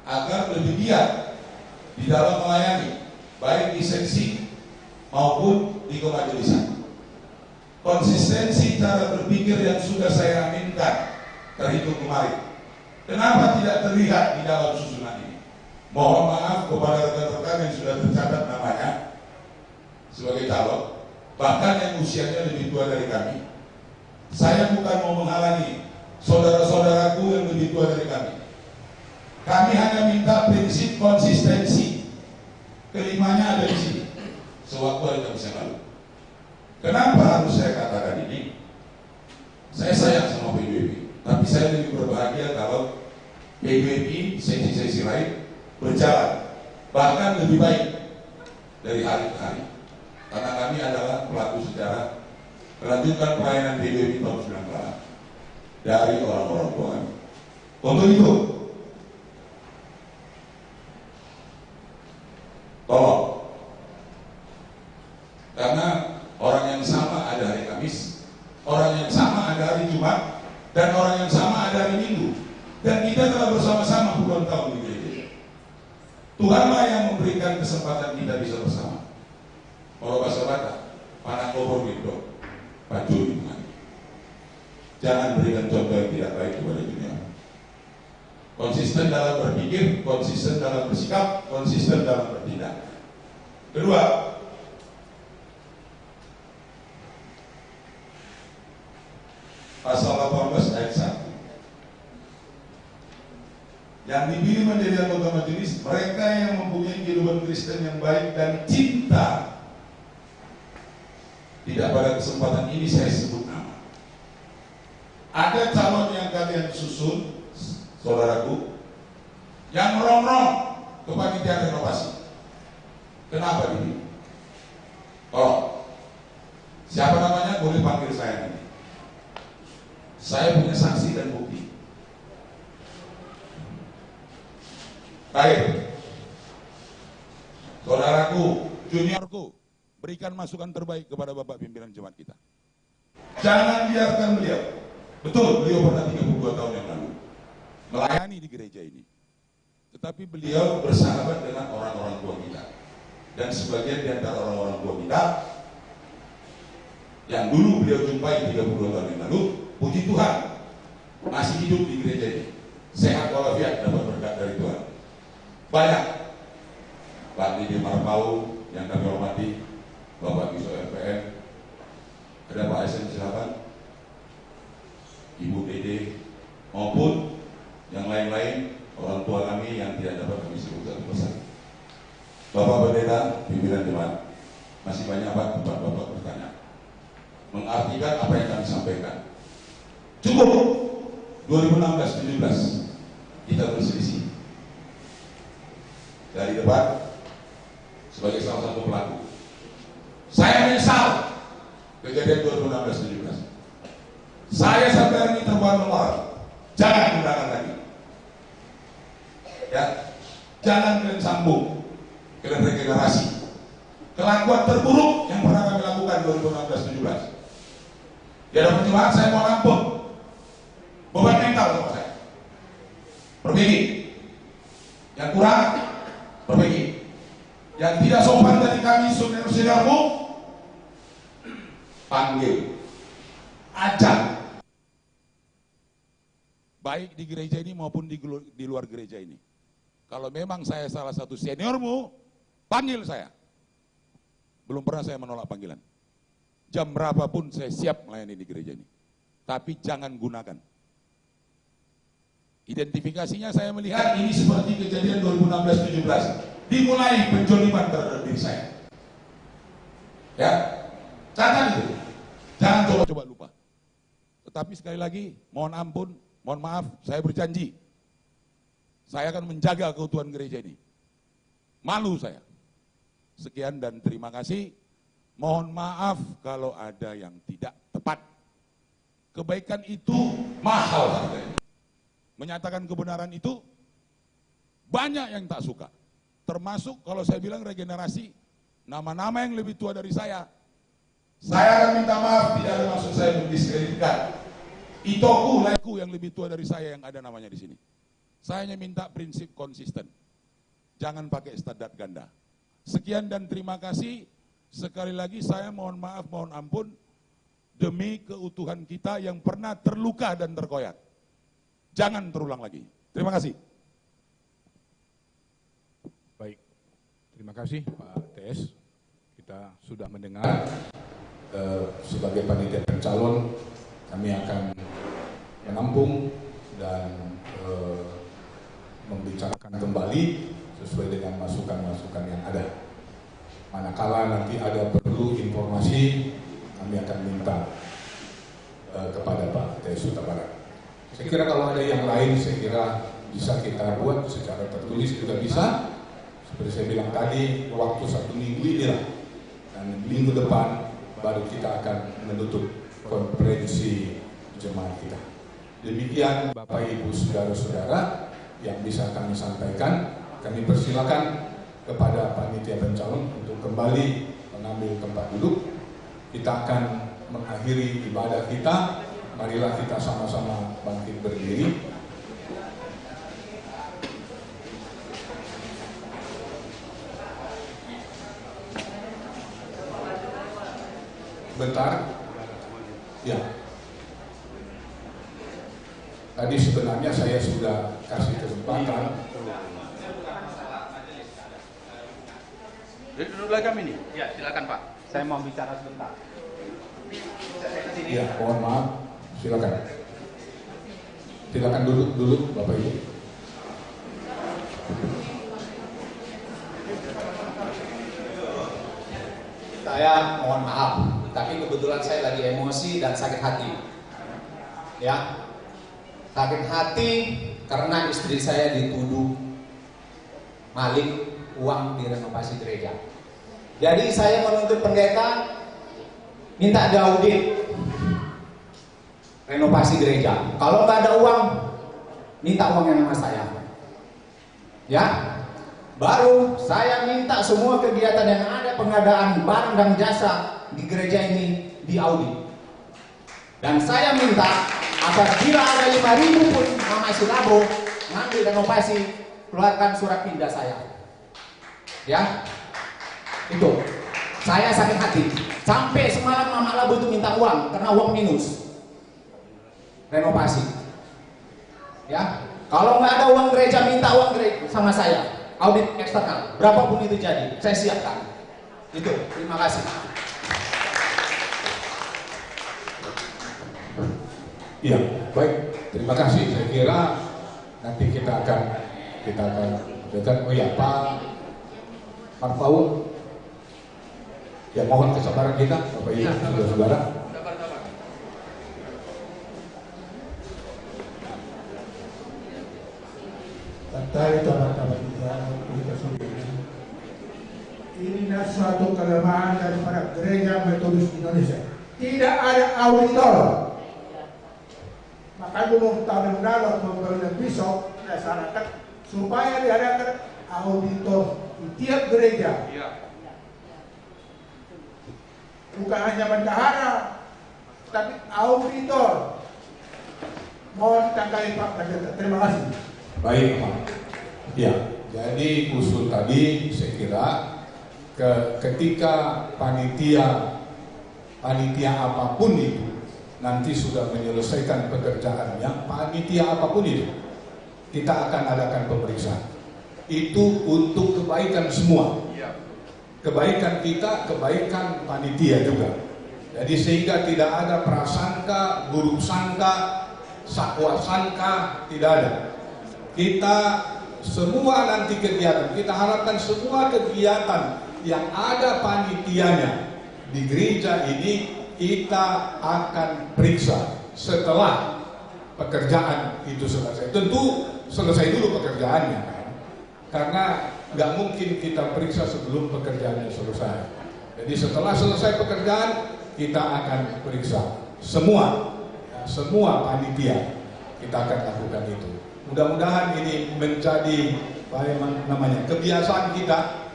agar lebih giat di dalam melayani, baik di seksi maupun di kemajelisaan. Konsistensi cara berpikir yang sudah saya aminkan terhitung kemarin, kenapa tidak terlihat di dalam susunan ini? Mohon maaf kepada rekan-rekan yang sudah tercatat namanya sebagai calon, bahkan yang usianya lebih tua dari kami. Saya bukan mau menghalangi saudara-saudaraku yang lebih tua dari kami. Kami hanya minta prinsip konsistensi. Kelimanya ada di sini. Sewaktu hari Kamis yang lalu. Kenapa harus saya katakan ini? Saya sayang sama P B B, tapi saya lebih berbahagia kalau P B B seksi-seksi lain berjalan, bahkan lebih baik dari hari ke hari. Karena kami adalah pelaku sejarah melanjutkan pelayanan P B B tahun sembilan puluh delapan dari orang-orang tua kami. Untuk itu, tolong. Karena orang yang sama ada hari Kamis, orang yang sama ada hari Jumat, dan orang yang sama ada hari Minggu. Dan kita telah bersama-sama puluhan tahun di gereja. Tuhanlah yang memberikan kesempatan kita bisa bersama. Kalau bahasa Batak, panangkobor gitu, pancuri Tuhan. Jangan berikan contoh yang tidak baik kepada junior. Konsisten dalam berpikir, konsisten dalam bersikap, konsisten dalam bertindak. Kedua, pasal delapan belas ayat satu. Yang dipilih menjadi anggota majelis, mereka yang mempunyai kehidupan Kristen yang baik dan cinta. Tidak pada kesempatan ini saya sebut nama. Ada calon yang kalian susun, saudaraku, yang merongrong kepanitiaan renovasi. Kenapa ini? Tolong. Siapa namanya? Boleh panggil saya nanti. Saya punya saksi dan bukti. Baik. Saudaraku, juniorku, berikan masukan terbaik kepada Bapak Pimpinan Jemaat kita. Jangan biarkan beliau. Betul, beliau pernah tiga puluh dua tahun yang lalu melayani di gereja ini. Tetapi beliau bersahabat dengan orang-orang tua kita. Dan sebagian di antara orang-orang tua kita yang dulu beliau jumpai tiga puluh dua tahun yang lalu, puji Tuhan, masih hidup di gereja ini. Sehat walafiat, dapat berkat dari Tuhan. Banyak. Pak Dede Marpau yang kami hormati, Bapak Giso R P M, ada Pak S M, silakan. Ibu Dede, maupun yang lain-lain, orang tua kami yang tidak dapat kami sebut satu persatu. Bapak Pendeta, pimpinan jemaat, masih banyak, Pak, tempat Bapak bertanya. Mengartikan apa yang kami sampaikan. Cukup dua ribu enam belas tujuh belas kita berselisih. Dari depan, sebagai salah satu pelaku. Saya menyesal kejadian dua ribu enam belas tujuh belas. Saya sampai hari ini terbawa marah. Jangan diulangi lagi. Ya, jangan kalian sambung, kalian regenerasi. Kelakuan terburuk yang pernah kami lakukan dua ribu enam belas tujuh belas. Ya, dapat jemaat, saya mohon ampun. Beban mental sama saya. Perbaiki. Yang kurang, perbaiki. Yang tidak sopan dari kami, senior-seniormu, panggil. Ajak. Baik di gereja ini maupun di gelu-, di luar gereja ini. Kalau memang saya salah satu seniormu, panggil saya. Belum pernah saya menolak panggilan. Jam berapapun saya siap melayani di gereja ini. Tapi jangan gunakan. Identifikasinya saya melihat ini seperti kejadian dua ribu enam belas tujuh belas. Dimulai penjoliman terhadap diri saya. Ya, catat itu. Jangan coba-coba lupa. Tetapi sekali lagi, mohon ampun, mohon maaf, saya berjanji, saya akan menjaga keutuhan gereja ini. Malu saya. Sekian dan terima kasih. Mohon maaf kalau ada yang tidak tepat. Kebaikan itu mahal harganya. Menyatakan kebenaran itu banyak yang tak suka. Termasuk kalau saya bilang regenerasi, nama-nama yang lebih tua dari saya. Saya akan minta maaf, tidak ada maksud saya mendiskreditkan itoku, laiku yang lebih tua dari saya yang ada namanya di sini. Saya hanya minta prinsip konsisten. Jangan pakai standar ganda. Sekian dan terima kasih. Sekali lagi saya mohon maaf, mohon ampun demi keutuhan kita yang pernah terluka dan terkoyak. Jangan terulang lagi. Terima kasih. Baik. Terima kasih, Pak T S. Kita sudah mendengar, eh, sebagai panitia pencalon, kami akan menampung dan, eh, membicarakan kembali sesuai dengan masukan-masukan yang ada. Manakala nanti ada perlu informasi, Kami akan minta, eh, kepada Pak T S Hutabarat. Saya kira kalau ada yang lain, saya kira bisa kita buat secara tertulis juga bisa. Seperti saya bilang tadi, waktu satu minggu inilah. Dan minggu depan baru kita akan menutup konferensi jemaat kita. Demikian, Bapak, Ibu, saudara-saudara, yang bisa kami sampaikan. Kami persilakan kepada panitia pencalon untuk kembali mengambil tempat duduk. Kita akan mengakhiri ibadah kita. Marilah kita sama-sama bangkit berdiri. Bentar. Ya. Tadi sebenarnya saya sudah kasih kesempatan. Jadi duduk lagi kami nih. Ya, silakan, Pak. Saya mau bicara sebentar. Ya, mohon maaf. Silakan. Silakan duduk dulu, Bapak Ibu. Saya mohon maaf, tapi kebetulan saya lagi emosi dan sakit hati. Ya, sakit hati karena istri saya dituduh maling uang di renovasi gereja. Jadi saya menuntut pendeta minta diaudit renovasi gereja. Kalau nggak ada uang, minta uangnya nama saya. Ya, baru saya minta semua kegiatan yang ada, pengadaan barang dan jasa di gereja ini diaudit. Dan saya minta, apabila ada lima ribu pun Mamak Silabo ngambil renovasi, keluarkan surat pindah saya. Ya, itu. Saya sakit hati. Sampai semalam Mamak Labo itu minta uang karena uang minus renovasi. Ya, kalau nggak ada uang gereja, minta uang gereja sama saya. Audit eksternal, berapapun itu jadi, saya siapkan. Itu, terima kasih. Iya, baik. Terima kasih. Saya kira nanti kita akan, kita akan, kita akan, oh ya, Pak Marpaung. Ya, mohon kesabaran kita, Bapak Ibu, ya, saudara-saudara. Sabar, sabar. Santai, sabar, sabar. Ini suatu kelemahan daripada gereja Metodis Indonesia. Tidak ada auditor. Maka dulu tahun yang lalu pembangunan besok, saya sarankan supaya diadakan auditor di tiap gereja. Iya. Bukan hanya bendahara, tapi auditor. Mohon ditanggapi, Pak Pendeta. Terima kasih. Baik, Pak. Ya, jadi usul tadi saya kira ke-, ketika panitia, panitia apapun itu nanti sudah menyelesaikan pekerjaannya, panitia apapun itu, kita akan adakan pemeriksaan. Itu untuk kebaikan semua. Iya. Kebaikan kita, kebaikan panitia juga. Jadi sehingga tidak ada prasangka, buruk sangka, sakwa sangka, tidak ada. Kita semua nanti kegiatan, kita harapkan semua kegiatan yang ada panitianya di gereja ini kita akan periksa setelah pekerjaan itu selesai. Tentu selesai dulu pekerjaannya, kan? Karena nggak mungkin kita periksa sebelum pekerjaannya selesai. Jadi setelah selesai pekerjaan, kita akan periksa semua, ya, semua panitia, kita akan lakukan itu. Mudah-mudahan ini menjadi, apa yang namanya, kebiasaan kita,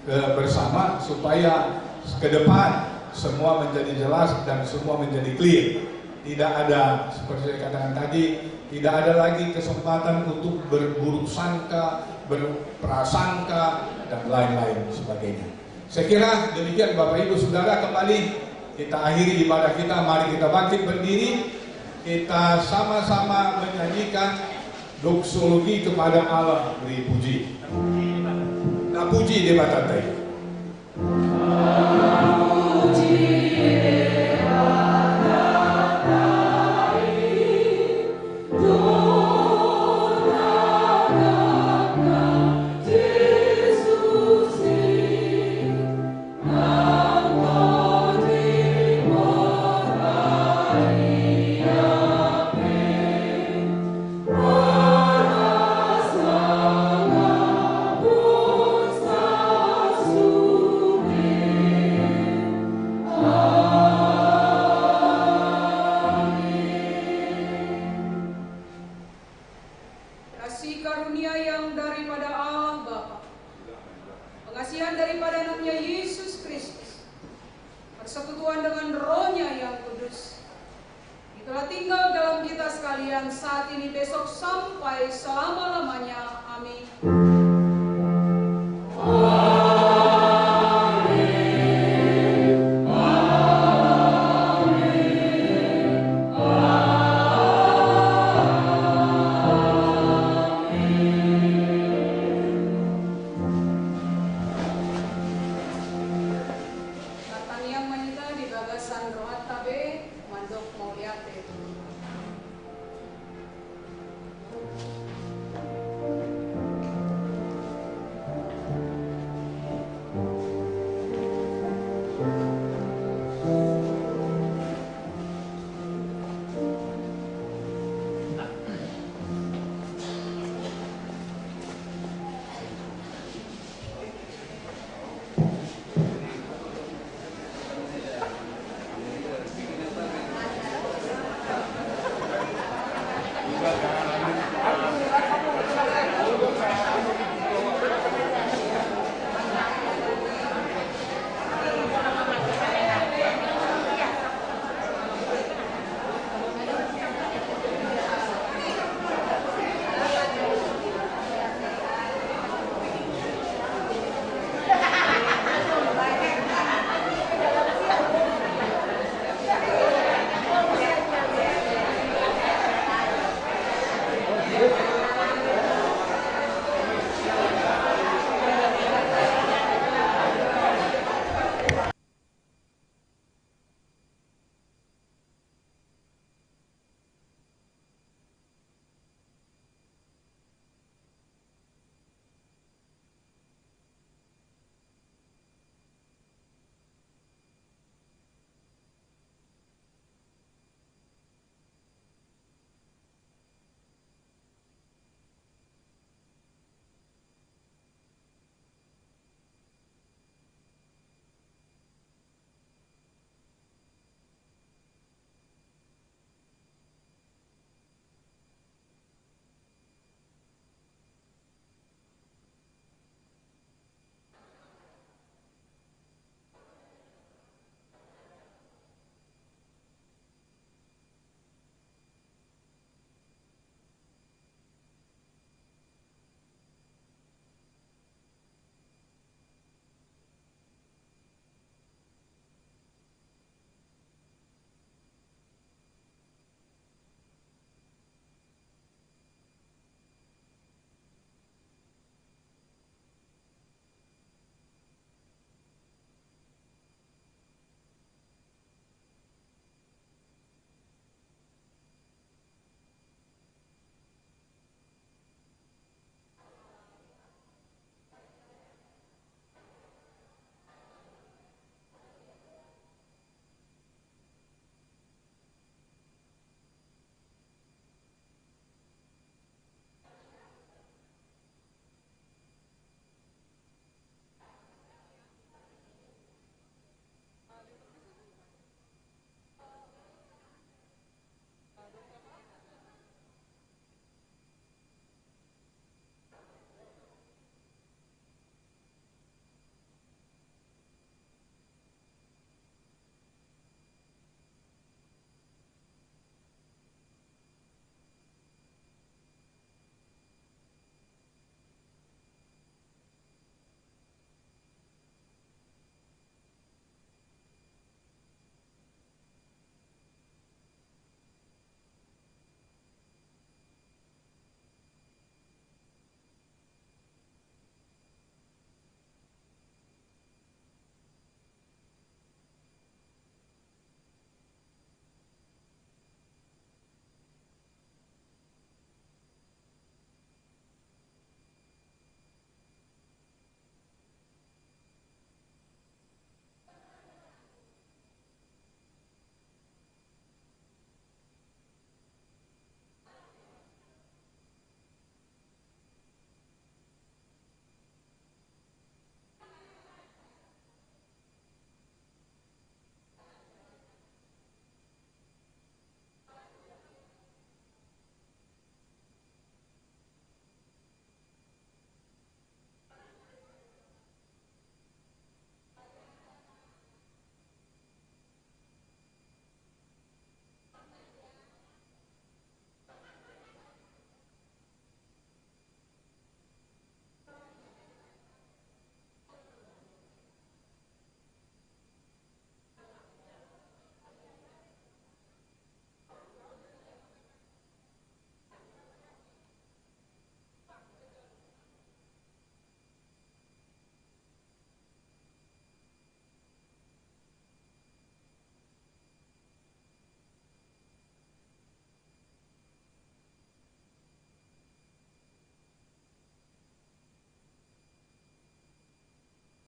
eh, bersama, supaya ke depan semua menjadi jelas dan semua menjadi clear. Tidak ada, seperti saya katakan tadi, tidak ada lagi kesempatan untuk berburuk sangka, berprasangka, dan lain-lain sebagainya. Saya kira demikian, Bapak Ibu Saudara, kembali kita akhiri ibadah kita, mari kita bangkit berdiri, kita sama-sama menyanyikan doksologi kepada Allah beri puji. Tapuji Debata ta i. daripada Anaknya Yesus Kristus, persekutuan dengan Rohnya yang Kudus, itulah tinggal dalam kita sekalian saat ini, besok, sampai selama-lamanya.